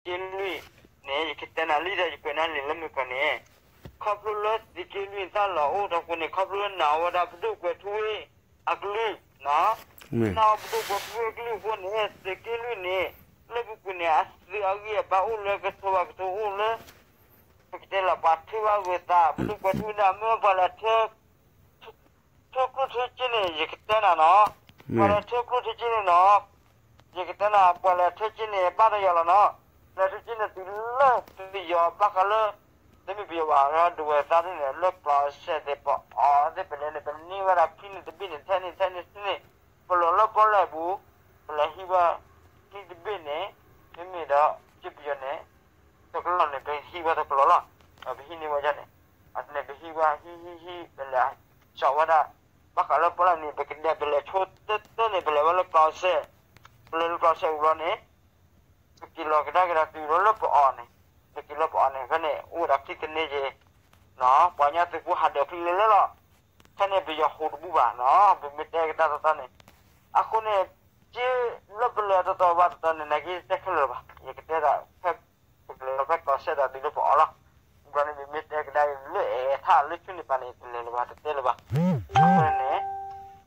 သုးက့လွံၢ်န့ၣ် ယကတဲနၤလံဒီး ယကွဲးနၤလံာ်လၢမုၢ်ကီၢ်န့ၣ်, ခီဖျိလၢသုးက့လွံၢ်တၢ်လီၢ်အိၣ်ထီၣ်အဃိန့ၣ် ခီဖျိလၢနာ်ဝဲဒၣ်ပဒိၣ်ကွဲးထူဝ့အကလုၢ်, နာ်ဝဲပဒိၣ်ကွဲးထူဝ့အကလုၢ်အဃိန့ၣ် သုးက့လွံၢ်န့ၣ် လၢပူၤကွံာ်န့ၣ် အသုးအဂံၢ်အဘါအိၣ်လၢကထိဘၣ်ကထိအိၣ်လၢ ပကတဲလၢပှၤထုးဘၣ်ဂ့ၤသး ပဒိၣ်ကွဲးထူဝ့န့ၣ် အမ့ၢ်ပှၤလဲၤ ထၢကျိၣ်ထၢစ့န့ၣ် ယကတဲနၤနီၤ, ပှၤလဲၤထၢကျိၣ်ထၢစ့န့ၣ်နီၤ, ယကတဲနၤ ပှၤလဲၤထၢစ့န့ၣ် ဘၣ်တယီၤလီၤနီၤ, လဲၤထၢစ့န့ၣ်တုၤလၢပယီၤဘၣ်ဃးလၢ တမ့ၢ်ပယီၤဘၣ် ဒဝဲၢ်သးဒ်န့ၣ် လၢကျီစဲသ့ၣ်ပအီသ့ၣ်ပလဲၤန့ၣ် ပန့ၢ်ဝဲဒၣ်ဖဲန့ၣ်တဘ့ၣ်န့ၣ် ထဲန့ၣ်ထဲန့ၣ်န့ၣ် ပလီၤလၢပီၣ်လဲၣ်ပူၤ, ပလဲၤဟံးဝဲ ဖဲတဘ့ၣ်န့ၣ် မ့မ့ၢ်ဒီး ကၠ့ပယီၤန့ၣ် တကလီၢ်န့ၣ် ပဟံးဝဲတကလီၢ်လီၤ, ပဟံးန့ၢ်ဝဲဒၣ်န့ၣ်, အန့ၣ်ပဟံးဝဲ ဟံးဟံးဟံး ပလဲၤ စီၤဝဲဒၣ် ဘၣ်ဃးလၢပီၣ်လဲၣ်န့ၣ် ပကဒဲးပလဲၤဆိတၢတၢန့ၣ် ပလဲၤဝဲလၢကျီစဲ, ပလဲၤလၢကျီစဲအူလီၤန့ၣ် ပက့ၤလီၤကဒါက့ၤဒီးတုၤလီၤလၢပအီန့ၣ်, ပက့ၤလီၤပအီန့ၣ် ဖဲန့ၣ် အိၣ်ဝဲဒၣ်ချံသန့ယ့ၤ, ပှၤကညီသုးဖိဟးဒၢးချံလဲၤလဲၤလီၤ, ဖဲန့ၣ်ပယီၤဟူးတဘူၣ်ဘၣ်နီၤ, ပမ့ၢ်တဲကဒါတီတီန့ၣ်, အဃိန့ၣ် က့လၢပလဲၤတီတီဘၣ်တီတီန့ၣ် နက့တဲခဲလၢာ်လၢၤဘၣ်, ယကတဲဒၣ်ဖဲ ပကလဲၤလီၤဖဲကျီစဲဒီးတုၤလၢပအီလီၤ, ဘျီန့ၣ် ပမ့ၢ်တဲကဒါက့ၤလၢအဲၣ်ထၣ်လၢဆူန့ၣ်ပၤန့ၣ် တလဲၤလၢၤဘၣ် တတဲလၢၤဘၣ်, အဃိန့ၣ်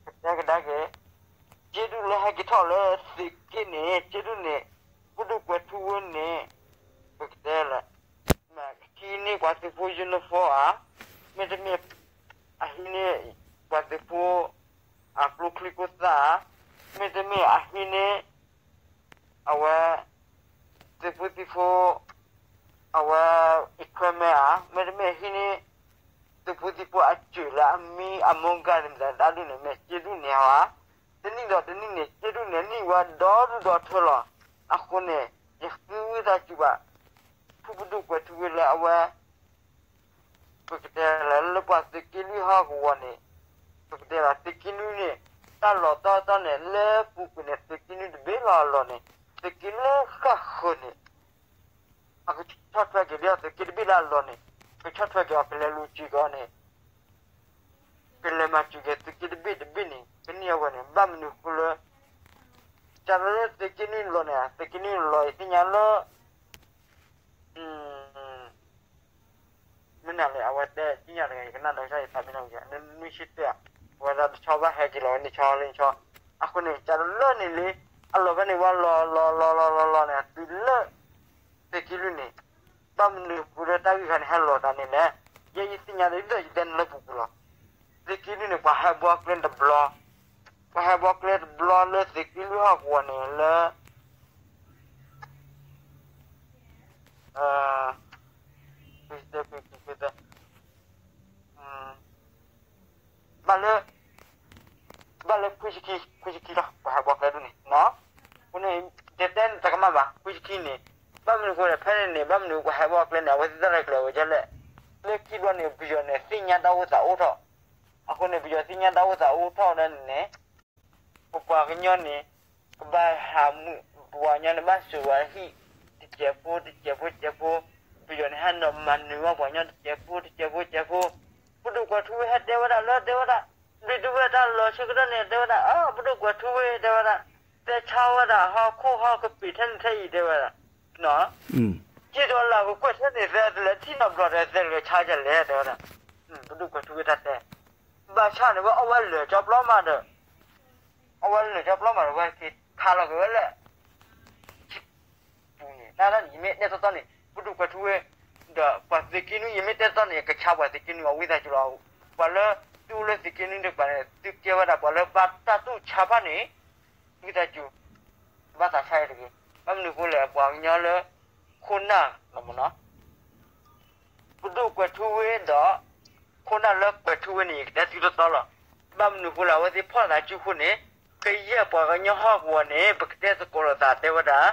ပတဲကဒါက့ၤ က့ဒုၣ်လၢဟဲက့ၤထီၣ်လၢသုးက့န့ၣ် က့ဒုၣ်န့ၣ် ပဒိၣ်ကွဲးထူဝ့န့ၣ် ပကတဲလၢ ဟံးန့ၢ်ပှၤသုးဖိ uniform ဧါ, မ့တမ့ၢ် အဟံးန့ၢ်ပှၤသုးဖိ အကျိချံကျိသၣ်ဧါ, မ့တမ့ၢ်အဟံးန့ၢ် အဝဲ သုးဖိသံဖိ အဝဲ equipment ဧါ, မ့တမ့ၢ်ဟံးန့ၢ် သုးဖိသံဖိအစၢၤလၢအမံအမိၢ်ဂၤန့ၣ် မတၤတၢ်ဒုၣ်န့ၣ် မ့ၢ်က့ဒုၣ်န့ၣ်ဧါ, တနံၣ်ဒီးတနံၣ်န့ၣ် က့ဒုၣ်န့ၣ် နံၣ်ဝဲဒီဒူၣ်ဒီထၢလီၤ, အဃိန့ၣ် ယဃုသးစူၤဘၣ် ဖုပဒိၣ်ကွဲးထူဝ့လၢအဝဲ ပကတဲလၢ လၢပှၤသုးက့လွံၢ်ဟီၣ်ကဝီၤန့ၣ်, ပကတဲလၢသုးက့လွံၢ်န့ၣ် တၢ်လီၢ်တီတီန့ၣ် လၢပူၤကွံာ်န့ၣ် သုးက့လွံၢ်တဘ့ၣ်လၢအလီၢ်န့ၣ် သုးက့လၢဃၣ်ဃၢၤန့ၣ် အကဆီၣ်ထွဲက့ၤဒ်အီၤ သုးက့တဘ့ၣ်လၢအလီၢ်န့ၣ် ကဆီၣ်ထွဲက့ၤအီၤကလဲၤလူၤစ့ၤက့ၤအီၤန့ၣ် ကလဲၤမၤစၢၤက့ၤသုးက့တဘ့ၣ်တဘ့ၣ်န့ၣ် ကန့ၢ်အဝဲန့ၣ် ဘၣ်မနုၤအဃိလၢ တၢ်လၢသုးက့နွံလီၢ်န့ၣ် သုးက့နွံလီၢ်အံၤသ့ၣ်ညါလၢ မ့ၢ်နၤလၢအဝဲတဲသ့ၣ်ညါတဂၤ ယကနၣ်ဒီးကစၢ်ယသးမ့ၢ်နီၢ်ကယၤ နနွံဆံတၢၢ် အဝဲဒၣ်တဆီဘၣ်ဟဲက့ၤလီၤဝဲန့ၣ်ဆီလၢဆီ အဃိန့ၣ် တၢ်လၢန့ၣ်လံ အလီၢ်ဖဲန့ၣ်ဝဲလီၤလီၤလီၤလီၤလီၤလီၤန့ၣ် တုၤလၢ သုးက့လွံၢ်န့ၣ် ဘၣ်မနုၤအဃိလၢတၢ်ဂ့ၢ်ခါန့ၣ် ဟဲလီၤတၢ်န့ၣ်လဲၣ်. ယဲယသ့ၣ်ညါဒ်သိးယတဲနၤလၢပူၤပူၤလီၤ. သုးက့လွံၢ်န့ၣ် ပှၤဟဲဘှီကျဲတဘျီ, ပှၤဟဲဘှီကျဲတဘျီလၢသုးက့လွံၢ်ဟီၣ်ကဝီၤန့ၣ်လၢ ဘၣ်လၢ ဘၣ်လၢ ခွံဆံခံလီၤ ပှၤဟဲဘှီကျဲဒ်န့ၣ်, အဃိန့ၣ် တဲတဲတကမၣ်ဘၣ် ခွံဆံခံန့ၣ်, ဘၣ်မနုၤအဃိလဲၣ် ဖဲန့ၣ်န့ၣ် ဘၣ်မနုၤပှၤဟဲဘှီကျဲန့ၣ် အဝဲသ့ၣ်တၢ်ရဲၣ်ကျဲၤဝဲဒ်လဲၣ်. လၢခံဘျီန့ၣ် ပယီၤန့ၣ် သ့ၣ်ညါတၢ်အိၣ်သးအိၣ်ထီၣ်, အဃိန့ၣ် ပယီၤသ့ၣ်ညါတၢ်အိၣ်သးအိၣ်ထီၣ်ဒ်န့ၣ်န့ၣ် ပပှၤကညီန့ၣ် ကဘၣ်ဟးမုာ်, ပပှၤကညီန့ၣ် ဘၣ်စိာ်ဝဲဟံၣ်တစဲးဖိ တစဲးဖိ တစဲးဖိ, ပယီၤန့ၣ် ဟဲနီၤမၤနၢၤဝဲပှၤကညီတစဲးဖိ တစဲးဖိ တစဲးဖိ, ပဒိၣ်ကွဲးထူဝ့ဟဲတဲဝဲဒၣ်လၢတဲဝဲဒၣ် ဘျံးဒဝဲၢ်တၢ်လီၤဆၢကတီၢ်န့ၣ် တဲဝဲဒၣ် အ ပဒိၣ်ကွဲးထူဝ့ တဲဝဲဒၣ် သဲဆါဝဲဒၣ်ဟီၣ်ခိၣ်ဟီၣ်ကပံာ်ထဲန့ၣ်ထဲအံၤ တဲဝဲဒၣ် က့ဒီးလၢကကွဲးထဲန့ၣ် သဲတလဲၤထံၣ်နီတဘျီဒီး သဲတလဲၤဆါဒ်လဲၣ် တဲဝဲဒၣ်, ပဒိၣ်ကွဲးထူဝ့တၢ်တဲ ဘၣ်ဆၣ်န့ၣ် ဝဲအီၣ်ဝဲလၢာ်ကၠီပျီမးဒီး အီၣ်ဝဲလၢာ်ကၠီပျီမးဒီး ဝဲက့ၤခးလီၤက့ၤဝဲလၢ ပူၤန့ၣ် တၢ်ဒ်န့ၣ် ယမ့ၢ်တဲတီတီန့ၣ် ပဒိၣ်ကွဲးထူဝ့ ဒီးပှၤသုးက့နွံ ယမ့ၢ်တဲတီတီန့ၣ် ကဆါပှၤသုးက့နွံအဝံသးစူၤလီၤ. ပှၤလၢသုအိၣ်လၢသုးက့နွံတကပၤန့ၣ် သုကဲဝဲဒၣ် ပှၤလၢဘၣ်တၢ်တူၢ်ဆါဖးန့ၣ် ဝံသးစူၤ ဘၣ်သးဆါအံၤတဂ့ၤ. ဘၣ်မနုၤအဃိလဲၣ် ပှၤကညီလၢ ခိၣ်နၢ်လီၤမ့ၢ်နီၤ ပဒိၣ်ကွဲးထူဝ့ဒီး ခိၣ်နၢ်လၢကွဲးထူဝ့န့ၣ် ယကတဲသုတီတီလီၤ. ဘၣ်မနုၤအဃိလဲၣ် အဝဲသ့ၣ်ဖီၣ်သးစုဃိန့ၣ် ကယဲၢ်ပှၤကညီဟီၣ်ကဝီၤန့ၣ် ပကတဲသကိးလိာ်သးတဲဝဲဒၣ်,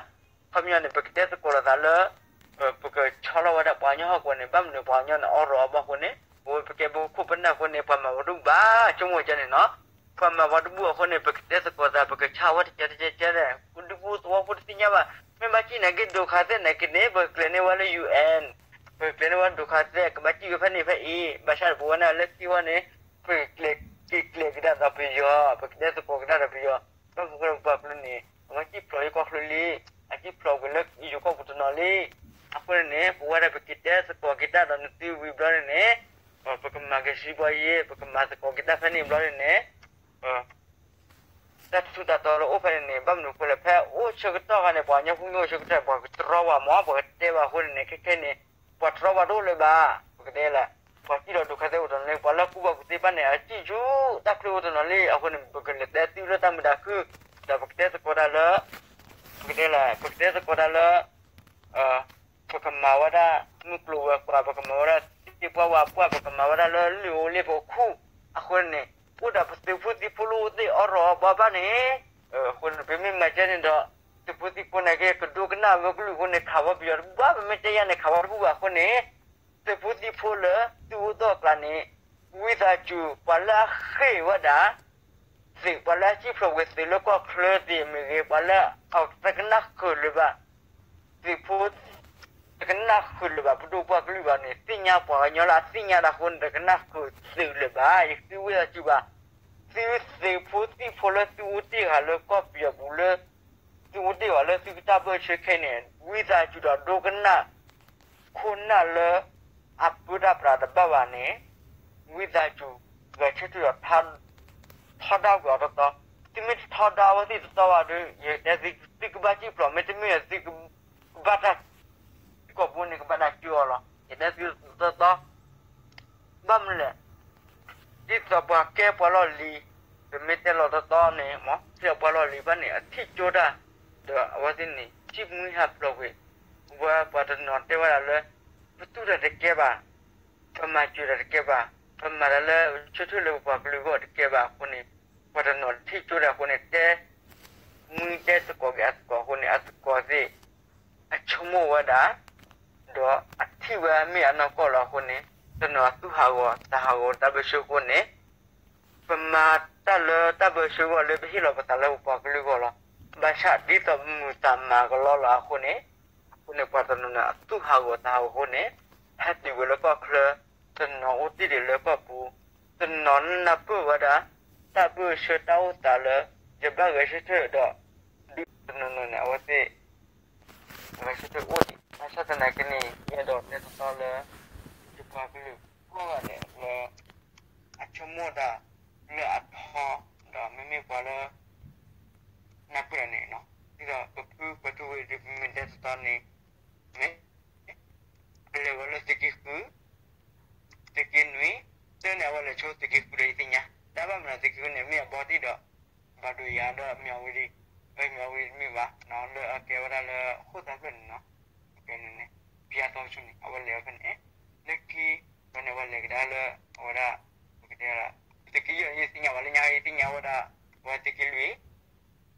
ခီပညီန့ၣ် ပကတဲသကိးလိာ်သးလၢ ပကဆီလီၤဝဲဒၣ်ပှၤကညီဟီၣ်ကဝီၤန့ၣ် ဘၣ်မနုၤပှၤကညီန့ၣ် အီၣ်ရီအီဘၣ်အဃိန့ၣ် ပဝဲပကဲပခိၣ်ပနၢ်အဃိန့ၣ် ပှၤမၤဝဲတဘူၣ်ဘၣ် ဆိကမိၣ်ကန့ၣ်နီၤ ပှၤမၤဝဲတဘူၣ်အဃိန့ၣ် ပကတဲသကိးသး ပကဆါဝဲတကဲတကဲကဲန့ၣ် ဒူဖိသဝီဖိတသ့ၣ်ညါဘၣ်. မ့ၢ်ဘၣ်စံၣ်နာ်က့ ဒိးခးသဲၣ်နာ်က့န့ၣ် ပကကျဲၤန့ၢ်ဝဲလၢ ယူၣ်အဲၣ်, ပကကျဲၤန့ၢ်ဝဲဒိးခးသဲၣ် ကဘၣ်စံၣ်ဝဲဖဲန့ၣ်ဖဲအံၤ ဘၣ်ဆၣ်ဒီးပဝဲန့ၣ်လၢခံဝဲန့ၣ် ပကကျဲၤက့ၤကျဲၤကဒါဒီးပယီၤ ပကတဲသကိးကဒါဒီးပယီၤ ဘၣ်မနုၤအဃိလဲၣ် ပပှၤကလုာ်န့ၣ် အဝဲစံၣ်ဖျိးယကီၢ်ချၢလံ အစံၣ်ဖျိးကွံာ်လၢယိၤကီၢ်ပူၤတနီၤလံ. အဃိန့ၣ်န့ၣ် ပဝဲဒၣ်ပကတဲသကိးက့ၤတၢ်ဒီးနသုဝံၤဘျီန့ၣ်န့ၣ် ပကမၤက့ၤစံးဘီယ့ ပကမၤသကိးက့ၤတၢ်ဖဲန့ၣ်ဘျီန့ၣ်န့ၣ် တၢ်ထူးတၢ်တီၤလၢအိၣ်ဖဲန့ၣ်န့ၣ် ဘၣ်မနုၤအဃိလဲၣ် ဖဲအိၣ်ဆၢကတီၢ်ခါန့ၣ် ပှၤကညီဖိမ့ၢ်အိၣ်ဆၢကတီၢ် ပှၤကတြီဝဲမး ပှၤကတဲဝဲအဃိန့ၣ်န့ၣ် ခဲခဲန့ၣ် ပှၤတြီဝဲတအိၣ်လၢၤဘၣ်. ပကတဲလဲၣ် ပှၤစံၣ်လီၤဒုးခါသ့ၣ်အိၣ်တနီၤလံ ပှၤလၢကူၣ်ဘၣ်ကူၣ်သ့ဘၣ်န့ၣ် အစံၣ်ဆူတၢ်ချၢအိၣ်တနီၤလံ. အဃိန့ၣ် ပကလဲၤတဲသုလၢတၢ်မုာ်တၢ်ခုၣ် ဒီးပကတဲသကိးတၢ်လၢ ပကတဲလဲၣ် ပကတဲသကိးတၢ်လၢ ပကမၤဝဲဒၣ်မုၢ်ကျိၤဝဲၤကွာ် ပကမၤဝဲဒၣ်သ့ၣ်ပှၢ်ဝါပှၢ် ပကမၤဝဲဒၣ်လၢလံာ်အိၣ်လ့ၣ်ပခိၣ် အဃိန့ၣ် အိၣ်ဒီးပသုးဖိသံၣ်ဖိလၢအိၣ်သ့ၣ်အီၣ်ရီးအီၣ်ဘီဘၣ်န့ၣ် အဃိန့ၣ် ပမ့ၢ်မၤကဲန့ၣ်ဒီး သုးဖိသံၣ်ဖိန့ၣ်က့ ကဒိကနၣ်ဝဲကလုၢ်အဃိန့ၣ် ခးဝဲပယီၤတဘူၣ်ဘၣ် ပမ့ၢ်တဲယၤန့ၣ် ခးဝဲတဘူၣ်ဘၣ်အဃိန့ၣ် သုးဖိသံၣ်ဖိလၢသုအိၣ်သ့ၣ်အကျါန့ၣ် ဝံသးစူၤ ပှၤလၢအဃ့ၢ်ဝဲဒၣ် သုး ပှၤလၢအစံၣ်ဖျိးကွံာ်သုးလၢကီၢ်ချၢသ့ၣ်မ့ၢ်ဂ့ၤ ပှၤလၢအတကနၣ်ဃုာ်လၢၤဘၣ် သုးဖိ တကနၣ်ဃုာ်လၢၤဘၣ် ပဒိၣ်ပှၢ်ကလုာ်ဘၣ်န့ၣ် သ့ၣ်ညါပှၤကညီလၢအသ့ၣ်ညါတၢ်အဃိန့ၣ် တကနၣ်ဃုာ်သုးလၢၤဘၣ် ယဃ့ဝံသးစူၤဘၣ်. သုသုးဖိသံၣ်ဖိလၢသုအိၣ်တ့ၢ်ဂၤလၢကီၢ်ပယီၤပူၤလၢ သုအိၣ်တ့ၢ်ဂၤလၢသုကတၢ်ဘၢၣ်ဆၢခဲအံၤန့ၣ် ဝံသးစူၤဒီးဒိကနၣ် ခိၣ်နၢ်လၢ အပၢတၢ်ပြးတဘၣ်ဘၣ်န့ၣ် ဝံသးစူၤ ဂဲၤဆၢထၢၣ်ဒီး ထီဒါကွံာ်အီၤတသီ, သုမ့ၢ်တထီဒါအဝဲသ့ၣ်တသီဘၣ်ဒီး ယတဲသု သုကဘၣ်စံၣ်ဖျိး မ့တမ့ၢ်သုကဘၣ်တၢ် ကိာ်ဘိန့ၣ်ကဘၣ်တၢ်စၢအီၤလီၤ. ယတဲသုတသီ ဘၣ်မနုၤလဲၣ်, ဒ်သိးပှၤကဲပှၤလီၢ်လံၤ ပမ့ၢ်တဲလီၤတသီန့ၣ် မ့ၢ်ထံၣ်ပှၤလီၢ်လံၤဘၣ်န့ၣ် အထံၣ်ကၠိတၢ် ဒီးအဝဲသ့ၣ်န့ၣ် ထံၣ်မှံဟးဖျိးကွံာ်, ဝဲပှၤတနီၤတဲဝဲဒၣ်လၢ ပသူၣ်တၢ်တကဲဘၣ်, ပမၤစၢၤတၢ်တကဲဘၣ်, ပမၤတၢ်လၢဆၢထၢၣ်လၢပပှၤကလုာ်အဂီၢ်တကဲဘၣ်အဃိန့ၣ်, ပှၤတနီၤထံၣ်ကၠိတၢ်အဃိန့ၣ် တဲ မှံတဲသကိးက့ၤအသကိးအဃိန့ၣ် အသကိးသ့ၣ် အဆိကမိၣ်ဝဲဒၣ်, ဒီးအထံၣ်ဝဲမ့ၢ်အနီၢ်ကီၢ်လီၤအဃိန့ၣ်, တနီၤအသူၣ်ဟးဂီၤသးဟးဂီၤတၢ်ဘၢၣ်စၢၤအဃိန့ၣ်, ပမၤတၢ်လၢတၢ်ဘၢၣ်စၢၤအဂီၢ်လၢပဟ့ၣ်လီၤပသးလၢပပှၤကလုာ်အဂီၢ်လီၤ. ဘၣ်ဆၣ်ဒ်သိးပမုာ်သးမၤကလီလီၤအဃိန့ၣ်, အဃိန့ၣ်ပှၤတနီၤန့ၣ် အသူၣ်ဟးဂီၤသးဟးဂီၤအဃိန့ၣ်, ဟဲတုၤဝဲလၢကီၢ်ချၢ, တနီၤအိၣ်တ့ၢ်ဒံးလၢကီၢ်ပူၤ, တနီၤနၢ်ပၢၢ်ဝဲဒၣ် တၢ်ဘၢၣ်စၢၤတၢ်အိၣ်သးလၢ ယဘၣ်ဂဲၤဆၢထၢၣ်ဒီး ဒ်တနီၤနီၤန့ၣ် အဝဲသ့ၣ် ဂဲၤဆၢထၢၣ်အိၣ်ဒံး ဘၣ်ဆၣ်သနာ်က့န့ၣ် ယအဲၣ်ဒိးတဲတီတီလၢ ယပှၤကလုာ်ကိးဂၤဒဲးလၢ အဆိကမိၣ်တၢ်လၢအထီ ဒီးမ့မ့ၢ်ပှၤလၢ နၢ်ပၢၢ်န့ၣ်, ဒ်သိးပဖုပှဲၤထူဝ့ၤဒ်ပမ့ၢ်တဲတီတီန့ၣ် မ့ၢ် အလဲၤဝဲလၢသုးက့ဃု သုးက့နွံ, တၢ်န့ၣ်အဝဲလဲၤဆိသုးက့ဃုဒီးယသ့ၣ်ညါ, တၢ်ဘၣ်မနုၤသုးက့ဃုန့ၣ် မ့ၢ်အဘီတံၢ်ဒီး ဘၣ်ဒိယၤဒီးမၠၤဝတံၢ်, မၠၤဝတံၢ်တမ့ၢ်ဘၣ်, လၢအကဲဝဲဒၣ်လၢဃိၣ်သးဖျၢၣ်န့ၣ်နီၤ, ကဲန့ၣ်န့ၣ် ပယါတီဆူန့ၣ် အဝဲလဲၤဝဲဖဲန့ၣ်, လၢခံ ဒီးန့ၣ်အဝဲလဲၤကဒါလၢ အဝဲဒၣ် ပကတဲ သုးက့ယဲၢ်န့ၣ် ယသ့ၣ်ညါဘၣ် လၢညါယသ့ၣ်ညါဝဲဒၣ် အဝဲသုးက့လွံၢ်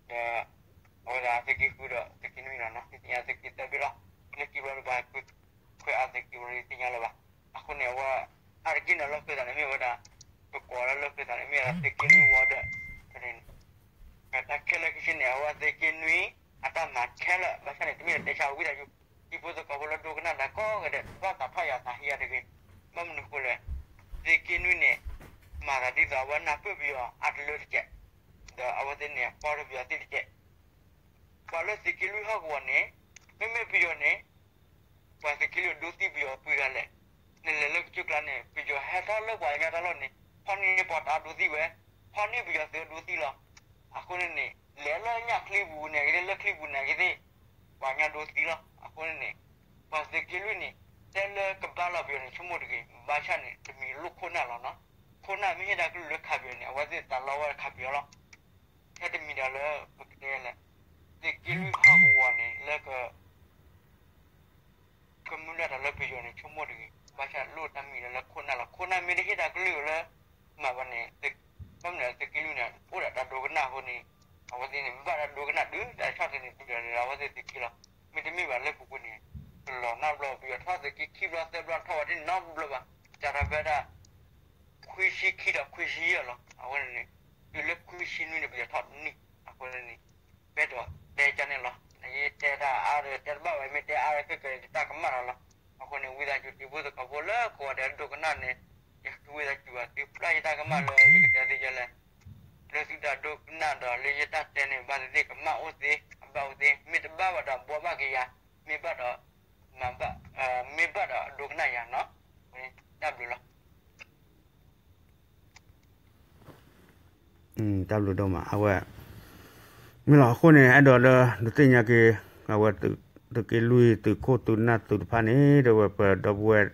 ဒီး အဝဲဒၣ်သုးက့ဃုဒီးသုးက့နွံလီၤနီၤ, ယသ့ၣ်ညါသုးက့သၢဘ့ၣ်လီၤ, လၢခံဘျီလၢပှၤ ခွဲးအါသုးက့ဝဲယသ့ၣ်ညါလၢၤဘၣ်, အဃိန့ၣ် အဝဲ အါတက့ၢ်န့ၣ်လၢဃုာ်သးန့ၣ်မ့ၢ်ဝဲဒၣ် ပကိးလၢလၢဃုာ်သးန့ၣ်မ့ၢ်ဝဲဒၣ်သုးက့လွံၢ်ဝီဒီး တၢ်ခဲလၢာ်ခဲဆ့န့ၣ် အဝဲသုးက့နွံ အတၢ်မၤခဲလၢာ် ဘၣ်ဆၣ်န့ၣ် တမ့ၢ်လၢတဲဆါဝံသးစူၤ ဟံၣ်ဖိသကိးဖိလၢဒိကနၣ်တၢ်ကိးဂၤဒဲး ဘၣ်သးထီၣ်ယၤသးဟ့ယၤတဂ့ၤ, ဘၣ်မနုၤဃိလဲၣ်, သုးက့နွံန့ၣ် မၤသးဒ်သိးအဝဲနၢ်ပၢၢ်ပယီၤအတလၢတကဲး, ဒီးအဝဲသ့ၣ်န့ၣ် ပီၢ်ထီၣ်ပယီၤသ့ၣ်တကဲး ပှၤလၢသုးက့လွံၢ်ဟီၣ်ကဝီၤန့ၣ် မ့မ့ၢ်ပယီၤန့ၣ် ပှၤသုးက့လွံၢ်ဒိသံပယီၤပှဲၤဂၤလဲၣ်, နလဲၤလၢကစၢၢ်ကျါန့ၣ် ပယီၤဟဲထီၣ်လၢပှၤကညီတၢ်လီၢ်န့ၣ် ဖီၣ်န့ၢ်ပှၤတၢ်ဒိသံဝဲ, ဖီၣ်န့ၢ်ပယီၤသုးဒိသံလီၤ, အဃိန့ၣ်န့ၣ် လဲၤလၢညၣ်ချံပူၤန့ၣ်ဂ့ၤ လၢလၢချံပူၤန့ၣ်ဂ့ၤသ့ၣ် ပှၤကညီဒိသံလီၤ, အဃိန့ၣ်န့ၣ် ပှၤသုးက့လွံၢ်န့ၣ် တဲလၢကဘၣ်လီၤပယီၤန့ၣ် ဆိကမိၣ်တဂ့ၤ, ဘၣ်ဆၣ်န့ၣ် တမံၤလိၣ်ခိၣ်နၢ်လီၤနီၤ, ခိၣ်နၢ်မ့ၢ်ဟ့ၣ်တၢ်ကလုၢ်လၢခးပယီၤန့ၣ် အဝဲသ့ၣ်သးလီဝဲခးပယီၤလီၤ, ထဲတမံၤဒီးလၢပကတဲလဲၣ်, သုးက့လွံၢ်ဟီၣ်ကဝီၤန့ၣ် လၢက ကမုၢ်လၢ်တၢ်လၢပယီၤန့ၣ် ဆိကမိၣ်တဂ့ၤ, ဘၣ်ဆၣ်လိၣ်တၢ်မံၤဒီးလၢခိၣ်နၢ်လီၤ, ခိၣ်နၢ်မ့ၢ်တဟ့ၣ်တၢ်ကလုၢ်လၢ မၤဘၣ်န့ၣ် ဘၣ်မနုၤသုးက့လွံၢ်န့ၣ် အိၣ်ဒီးတၢ်ဒိကနၣ်အဃိန့ၣ် အဝဲသ့ၣ်န့ၣ် ဘၣ်တၢ်ဒိကနၣ်တုၤတၢ်ဆီၣ်သနံးတုၤဒီး အဝဲသ့ၣ်သုးက့လီၤ, မ့တမ့ၢ်ဘၣ်လၢပူၤကွံာ်န့ၣ် တလီၤနီတဘျီ, ပယီၤထီၣ်သုးက့ခံဘျီသၢဘျီထီၣ်ဝဲဒၣ်နီတဘျီဘၣ်, စးထီၣ်ဖဲဒၣ် ခွံဆံခံဒီးခွံဆံယဲၢ်လီၤ, အဝဲန့ၣ်န့ၣ် တုၤလၢခွံဆံနွံန့ၣ် ပယီၤထီၣ်တနံၣ်, အဃိန့ၣ်န့ၣ် ပအဲၣ်ဒိးတဲကန့ၣ်လီၤ, ယတဲတၢ်အါဒီးတဲတဘၣ်ဘၣ် မ့ၢ်တဲအါဒီးခဲကတၢၢ်တၢ်ကမၣ်လီၤလီၤ, အဃိန့ၣ် ဝံသးစူၤတံၤဖိသကိးဖိလၢကိးဂၤဒဲးဒိကနၣ်န့ၣ်, ယဃ့ဝံသးစူၤဘၣ်သုဖျါယတၢ်ကမၣ်လၢယကတဲသ့ယဲလဲၣ်, လၢသုတၢ်ဒိကနၣ်ဒီးလၢယတၢ်တဲန့ၣ် ဘၣ်သ့ၣ်သ့ၣ်ကမၣ်အိၣ်သ့, ဘၣ်အိၣ်သ့, မ့ၢ်တဘၣ်ဘၣ်ဒီးဘှီဘၣ်က့ၤယၤ, မ့ၢ်ဘၣ်ဒီး မၤဘၣ်, မ့ၢ်ဘၣ်ဒီးဒိကနၣ်ယၤနီၤ. တၢ်ဘျုးလီၤ. တၢ်ဘျုးဒိၣ်မး အဝဲ, မ့ၢ်လီၤအဃိန့ၣ် အဲၣ်ဒိးလၢ ဒုးသ့ၣ်ညါက့ၤ အဝဲ သုးက့လွံၢ် သုးခိၣ်သုးနၢ်သုးတဖၣ်န့ၣ် ဒီးဝဲပဒီပုၢ်ဝဲၢ်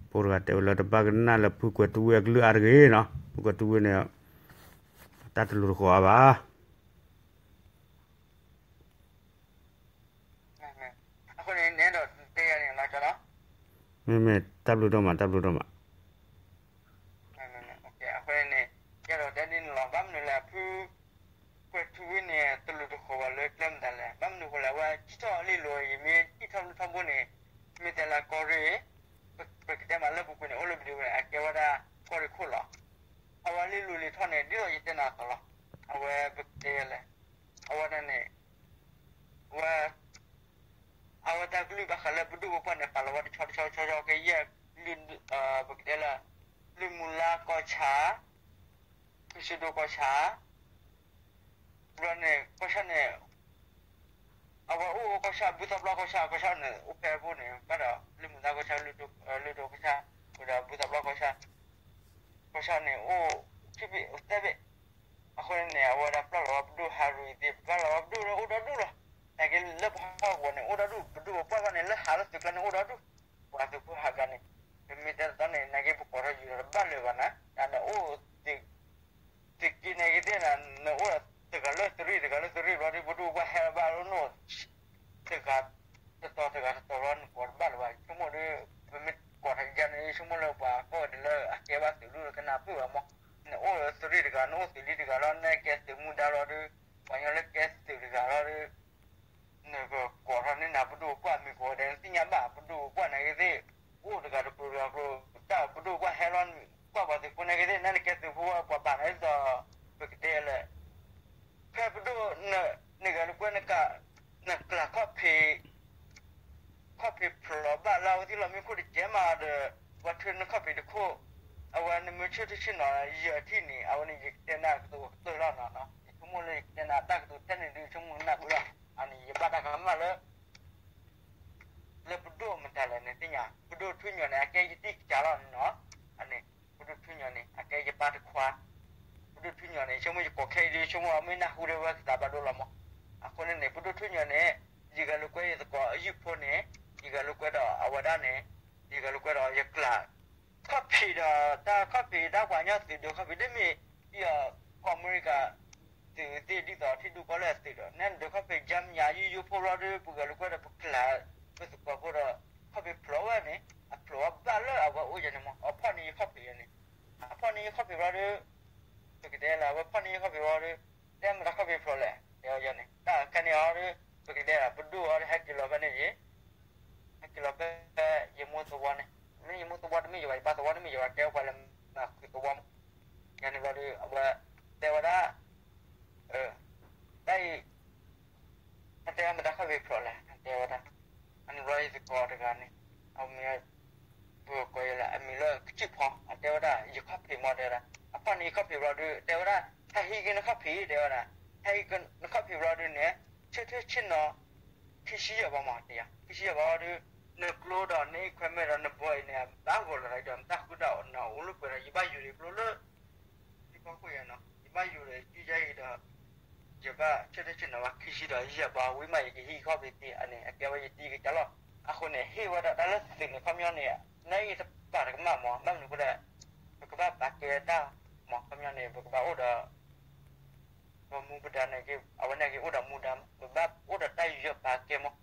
ဖိတဂၤတဲဝဲလၢတဘၣ်ကနၣ်လၢဖုကွဲၤထူဝ့အကလုၢ်အါတဂ့ၤနီၤ, ဖုကွဲၤထူဝ့န့ၣ် တၢ်တလိၤတဃီၤအါဘၣ်. အဃိန့ၣ် နအဲၣ်ဒိးတဲယၤန့ၣ်လီၤ, မ့မ့ၢ် တၢ်ဘျုးဒိၣ်မး တၢ်ဘျုးဒိၣ်မး. အဃိန့ၣ် ယအဲၣ်ဒိးတဲဒ်န့ၣ်လီၤ. ဘၣ်မနုၤလဲၣ် ဖုကွဲၤထူဝ့န့ၣ် တလိၤတဃီၤဘၣ်လၢကျဲမတၤလဲၣ်. ဘၣ်မနုၤဃိလဲၣ် အဝဲစံၣ်ထီၣ်လံလိၤ ယမ့ၢ်စံၣ်ထီၣ်ဘျုးထီဘိန့ၣ် မ့ၢ်တဲလၢကီၢ်ရ့ၣ်, ပကတဲမးလၢပူၤကွံာ်န့ၣ် အိၣ်လၢပဒုးဝဲ အကဲဝဲဒၣ်ကီၢ်ရ့ၣ်ခိၣ်လီၤ. အဝဲလံလိၤလံထီၣ်န့ၣ် ဒ်သိးယတဲနၤအသိးလီၤ. အဝဲပကတဲလဲၣ်, အဝဲဒၣ်န့ၣ် ဝဲ အဝဲတၢ်ကလုၢ်ဘၣ်ဃးလၢပဒိၣ်ပပှၢ်န့ၣ် ပာ်လီၤဝဲတဆီတဆီတဆီဆီ ကယဲၢ် ပကတဲလၢ လုၢ်မူလါကီၢ်ဆၣ်, ဖုၣ်စၢဒိၣ်ကီၢ်ဆၣ်, ဘျီန့ၣ် ကီၢ်ဆၣ်န့ၣ် အဝဲအိၣ်ကီၢ်ဆၣ် ဘူၣ်သီပျီကီၢ်ဆၣ် ကီၢ်ဆၣ်န့ၣ် အိၣ်ဖဲအပူၤန့ၣ် ဘၣ်ဒီး လုၢ်မူလါကီၢ်ဆၣ် လုၢ်ဒိၣ်ကီၢ်ဆၣ် ဝဲဒီးဘူၣ်သီပျီကီၢ်ဆၣ်, ကီၢ်ဆၣ်န့ၣ် အိၣ်ခံဘ့ၣ်အိၣ်သၢဘ့ၣ်. အဃိန့ၣ် အဝဲဒၣ်ပျၢ်လီၤဝဲပဒိၣ်ဟးရူၤသ့ၣ် ပျၢ်လီၤဝဲပဒိၣ်လၢအိၣ်ဒီဒူၣ်လီၤ. နာ်က့လၢပဟီၣ်ကဝီၤန့ၣ် အိၣ်ဒီဒူၣ် ပဒိၣ်ပပှၢ်ဘၣ်န့ၣ် လၢဟးလၢသုးကျါန့ၣ်အိၣ်ဒီဒူၣ်, ပှၤသုးဖိဟးကျါန့ၣ် ပမ့ၢ်တဲတသီန့ၣ် နာ်က့ပကိးထီၣ်ယူၤဒီးတဘၣ်လၢၤဘၣ်နၤ, တၢ်န့ၣ်အိၣ်သ့ သုးက့န့ၣ်ကသ့ၣ်နၤ နအိၣ်တဂၤလၢသုးရ့ၣ်တဂၤလၢသုးရ့ၣ်ဘျီဒီး ပဒိၣ်ပပှၢ်ဟဲလီၤဘၣ်လၢနအိၣ် တဂၤတတီၤတဂၤတတီၤဘျီ နကိးတဘၣ်လၢၤဘၣ်. ဆိကမိၣ်ဒီး ပမ့ၢ်ကိးထီၣ်ယၤန့ၣ် ဆိကမိၣ်လၢပှၤကိးဂၤဒဲးလၢအကဲဘၣ်သုးဒူၣ်လၢကနၢ်ပၢၢ်ဘၣ်မး, နအိၣ်သုးရ့ၣ်တဂၤ နအိၣ်သုးလံတဂၤလီၤ နကဲသုးမူဒါလီၤဒီး ပှၤကညီလၢကဲသုးတဂၤလီၤဒီး နကကိးထီၣ်န့ၢ်နၤပဒိၣ်ပပှၢ်မ့ၢ်ကိးဂၤဒဲး နသ့ၣ်ညါဘၣ် ပဒိၣ်ပပှၢ်နာ်က့သ့ၣ် အိၣ်တဂၤတကျိၤတဂၤကျိၤ တၢ်ပဒိၣ်ပပှၢ်ဟဲလီၤ ကွၢ်ပှၤသုးဖိနာ်က့သ့ၣ် နနကဲသုးဖိဝဲပှၤဘၣ်နၤဒ်သိး ပကတဲလဲၣ် ဖဲပဒိၣ် နဂဲၤလိာ်ကွဲ နကျးခီၣ်ဖံး ခီၣ်ဖံးဖျိးဘၣ်လၢအဝဲသ့ၣ်လီၤမ့ၢ်ခိၣ်တကဲမးဒီး ပှၤထုးနခီၣ်ဖံးတခိၣ် အဝဲနမ့ၢ်ဆၢထၢၣ်ဆ့ၣ်နီၤယဲၢ်ထံၣ်န့ၣ် အဝဲန့ၣ်ယကတဲနၤကတိၤကတၢၢ်လီၤနီၤ. ယဆိကမိၣ်လၢယကတဲနၤတၢ်ကတိၤထဲန့ၣ်ဒုး ယဆိကမိၣ်နၢ်ပၢၢ်လီၤ. အန့ၣ်ယဘၣ်တၢ်ကမၣ်လၢ လၢပဒိၣ်မတၤလဲၣ်န့ၣ်သ့ၣ်ညါ, ပဒိၣ်ထူၣ်ညီၣ်န့ၣ် အကဲယတံၢ်ကစၢ်လီၤန့ၣ်နီၤ. အန့ၣ် ပဒိၣ်ထူၣ်ညီၣ်န့ၣ် အကဲယပၢ်တခွါ, ပဒိၣ်ထူၣ်ညီၣ်န့ၣ် ဆိကမိၣ်ယကိးခဲအံၤဒုး ဆိကမိၣ်အမ့ၢ်နၢ်ဟူဒီးဝဲကသးဘၣ်ဒိလီၤမး. အဃိန့ၣ်န့ၣ် ပဒိၣ်ထူၣ်ညီၣ်န့ၣ် ယဂဲၤလိာ်ကွဲယသကိးအယုၢ်ဖိန့ၣ် ယဂဲၤလိာ်ကွဲဒီးအဝဲဒၣ်န့ၣ် ယဂဲၤလိာ်ကွဲဒီးယကျး ခီၣ်ဖံးဒီး တၢ်ခီၣ်ဖံးတၢ်ပှၤကညီသုးဒုးခီၣ်ဖံးဒ်မ့ၢ် ဒ်အကီၢ်အမဲရကၤ သုးသ့ၣ်ဒ်သိးထံဒူၣ်ကီၢ်လဲၢ်သုးဒီး နဲနဒုးခီၣ်ဖံး ယါမယါ ယိယိဖိဘျီဒီး ပဂဲၤလိာ်ကွဲဒီးပကျး ပသကိးဖိဒီး ခီၣ်ဖံးဖျိးဝဲန့ၣ် အဖျိးဝဲဘၣ်လၢအဝဲအိၣ်ယဲန့ၣ်မး အဖီၣ်န့ၢ်ယခီၣ်ဖံးယဲန့ၣ် အဖီၣ်န့ၢ်ယခီၣ်ဖံးဘျီဒီး ပကတဲလၢအဝဲဖီၣ်န့ၢ်ယခီၣ်ဖံးဘျီဒီး တဲမတၤခီၣ်ဖံးဖျိးလဲၣ် တဲဝဲယဲန့ၣ် တၢ်ခဲန့ၣ်အီၤဒီး ပကတဲလၢပဒိၣ်အီၤဒီးဟဲက့ၤလီၤဖဲန့ၣ်ယ့ၣ် ဟဲက့ၤလီၤဖဲ ယမိၢ်သဝီန့ၣ် မ့ၢ်ယမိၢ်သဝီတမ့ၢ်ယဝဲ ယပၢ်သဝီတမ့ၢ်ယဝဲ တဲပှၤလၢမၤဃုာ်သဝီမး ယန့ၣ်ဘျီဒီး အဝဲတဲဝဲဒၣ် တၢ်အံၤ အတဲမတၤခီၣ်ဖံးဖျိးလဲၣ် အတဲဝဲဒၣ် အန့ၣ်ဘျီယသကိးတဂၤန့ၣ် အမံၤ ပကိးယဲလၢ အမံၤလၢကစံၣ်ဖီ အတဲဝဲဒၣ် ယခီၣ်ဖံးမီၤတဲဝဲဒၣ် အဖီၣ်န့ၢ်ယခီၣ်ဖံးဘျီဒီး တဲဝဲဒၣ် ဟဲဟံးက့ၤနခီၣ်ဖံး တဲဝဲဒၣ် ဟဲဟံးက့ၤနခီၣ်ဖံးဘျီဒီးန့ၣ် ဆၢထၢၣ်ဆ့ၣ်နီၤ ခံဆံယဲၢ်ဘီမး တယၤ ခံဆံယဲၢ်ဘီဒီး နကျိဒီးနအံၤခွဲးမဲာ်ဒီးနဘီအံၤန့ၣ် ဘၣ်ဂီၤလီၤဒီး နတၢ်ဃုတၢ်အီၣ်နအိၣ်လၢပှဲၤဒီး ယဘၣ်ယူၤန့ၣ်ကျိလၢ ထံကီၢ်ခိၣ်ယဲနီၤ ယဘၣ်ယူၤဒီး စုယဲအံၤဒီး ယဘၣ်ဆၢထၢၣ်ဆ့ၣ်နီၤဘၣ် ခံဆံဒီးယဲၢ်ဘီ ဝံၤမး ယကဟံးခီၣ်ဖံးသ့ အန့ၣ် အကဲဝဲယတံၢ်ကစၢ်လီၤ. အဃိန့ၣ် ဟ့ၣ်ဝဲဒၣ်တၢ်လၢသုးန့ၣ် ခီပညီန့ၣ် နအံၤတပာ်တကမၣ်မး ဘၣ်မနုၤအဃိဒီး ပကဘၣ်ပာ်ကဲတၢ်မး ခီပညီန့ၣ် ပကဘၣ်အိၣ်ဒီး ပမူပဒါန့ၣ်က့ အဝဲန့ၣ်က့အိၣ်ဒီးမူဒါ ပဘၣ်အိၣ်ဒီးတၢ်ယူးယီၣ်ပာ်ကဲမး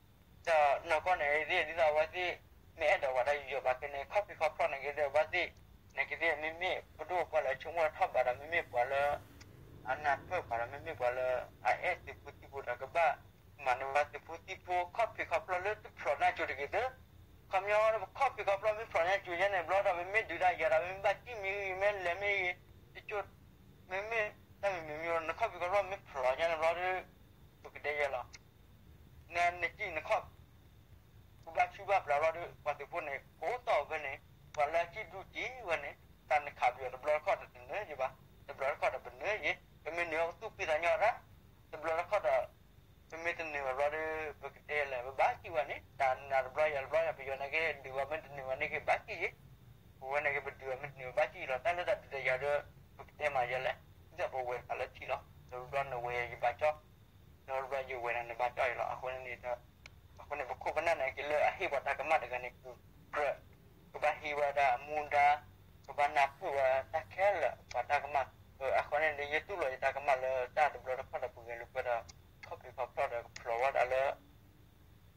ဒီးနီၢ်ကီၢ်န့ၣ်သ့ၣ် ဒ်သိးအဝဲသ့ၣ် မ့ၢ်အဲၣ်ဒိးဝဲဒၣ်ယူးယီၣ်ပာ်ကဲန့ၣ် ခီၣ်ဖံးခီၣ်ဖျီၣ်န့ၣ်က့ဒီး အဝဲသ့ၣ် န့ၣ်က့သ့ၣ် မ့မ့ၢ်ပဒိၣ်ပပှၢ်လၢဆိကမိၣ်ထီၣ်ဘးဒီး မ့မ့ၢ်ပှၤလၢ အနၢ်ပၢၢ်ပှၤဒီး မ့မ့ၢ်ပှၤလၢ အအဲၣ်သုးဖိသံၣ်ဖိဒီး ကဘၣ်မၤနၢၤဝဲသုးဖိသံၣ်ဖိ ခီၣ်ဖံးခီၣ်ဖျီၣ်လၢတဖျိးနၢ်ကၠိတဂ့ၤသၢ ခီပညီ ခီၣ်ဖံးခီၣ်ဖျီၣ်မ့ၢ်ဖျိးနၢ်ကၠိညါန့ၣ် ဘျီဒီး မ့မ့ၢ်ဒုးတၢ်ယၤဒီး မ့မ့ၢ်ဘၣ်စံၣ်မ့ၢ်ဂ့ၤ မ့ၢ်လဲၤမ့ၢ်ဂ့ၤ တကၠိ မ့မ့ၢ်တၢ်မံၤမံၤမံၤ နခီၣ်ဖံးခီၣ်ဖျီၣ်မ့ၢ်ဖျိးညါန့ၣ်ဘျီဒီး ပကဒဲယဲလီၤ နနကံၣ်နခီၣ် ကဘၣ်ဆူၣ်ဘၣ်ပျၢ်ဘျီဒီး ပှၤသုးဖိန့ၣ် ကအိၣ်တီၢ်ဝဲန့ၣ် ပှၤလၢအစံၣ်ဒူၣ်စံၣ်ဝဲန့ၣ် တၢ်နခးပယီၤတဘျီတခီၣ်ဒီးတနၢၤယဘၣ် တဘျီတခီၣ်ဒီးပနၢၤယ့ ပမ့ၢ်နုာ်အီၤကသူၣ်ဖှံသးညီတၢ် တဘျီတခီၣ်ဒီး ပမ့ၢ်တနၢၤဘၣ် ပယီၤန့ၣ်က့ ဒုးဝဲမ့ၢ်တန့ၢ်ဘၣ်န့ၣ်က့ ဘၣ်ကံၣ်ယ့ၣ်, ပဝဲန့ၣ်က့ ပဒုးဝဲမ့ၢ်တန့ၢ်ဘၣ်ကံၣ်ယ့ၣ်လီၤ. တၢ်လၢတၢ်ဒုးတၢ်ယၤဒီး ပကတဲမၤယဲလဲၣ်, ဒ်သိးပဝဲတခါလၢထံၣ်လီၤ, ဒီးဘျီနဝဲယဘၣ်ကၠီ, ဒီးဘျီယဝဲဒၣ်နဘၣ်ကၠီအံၤလီၤ. အဃိန့ၣ်ဒီး အဃိန့ၣ် ပခိၣ်ပနၢ်န့ၣ်က့လၢအဟ့ၣ်ပှၤတၢ်ကမၣ်တဂၤန့ၣ် ကြၢးကြၢး ကဘၣ်ဟ့ၣ်ဝဲဒၣ်မူဒါ, ကဘၣ်နၢ်ပၢၢ်ဝဲတၢ်ခဲလၢာ် ပှၤတၢ်ကမၣ်. အဃိန့ၣ်ဒီး ယတူၢ်လိာ်ယတၢ်ကမၣ်လၢတၢ်တဘျီတခီၣ်ဒီး ပဂဲၤလိာ်ကွဲဒီး ခီၣ်ဖံးခီၣ်ဖျီၣ်ဒီးကဖျိးဝဲဒၣ်လၢ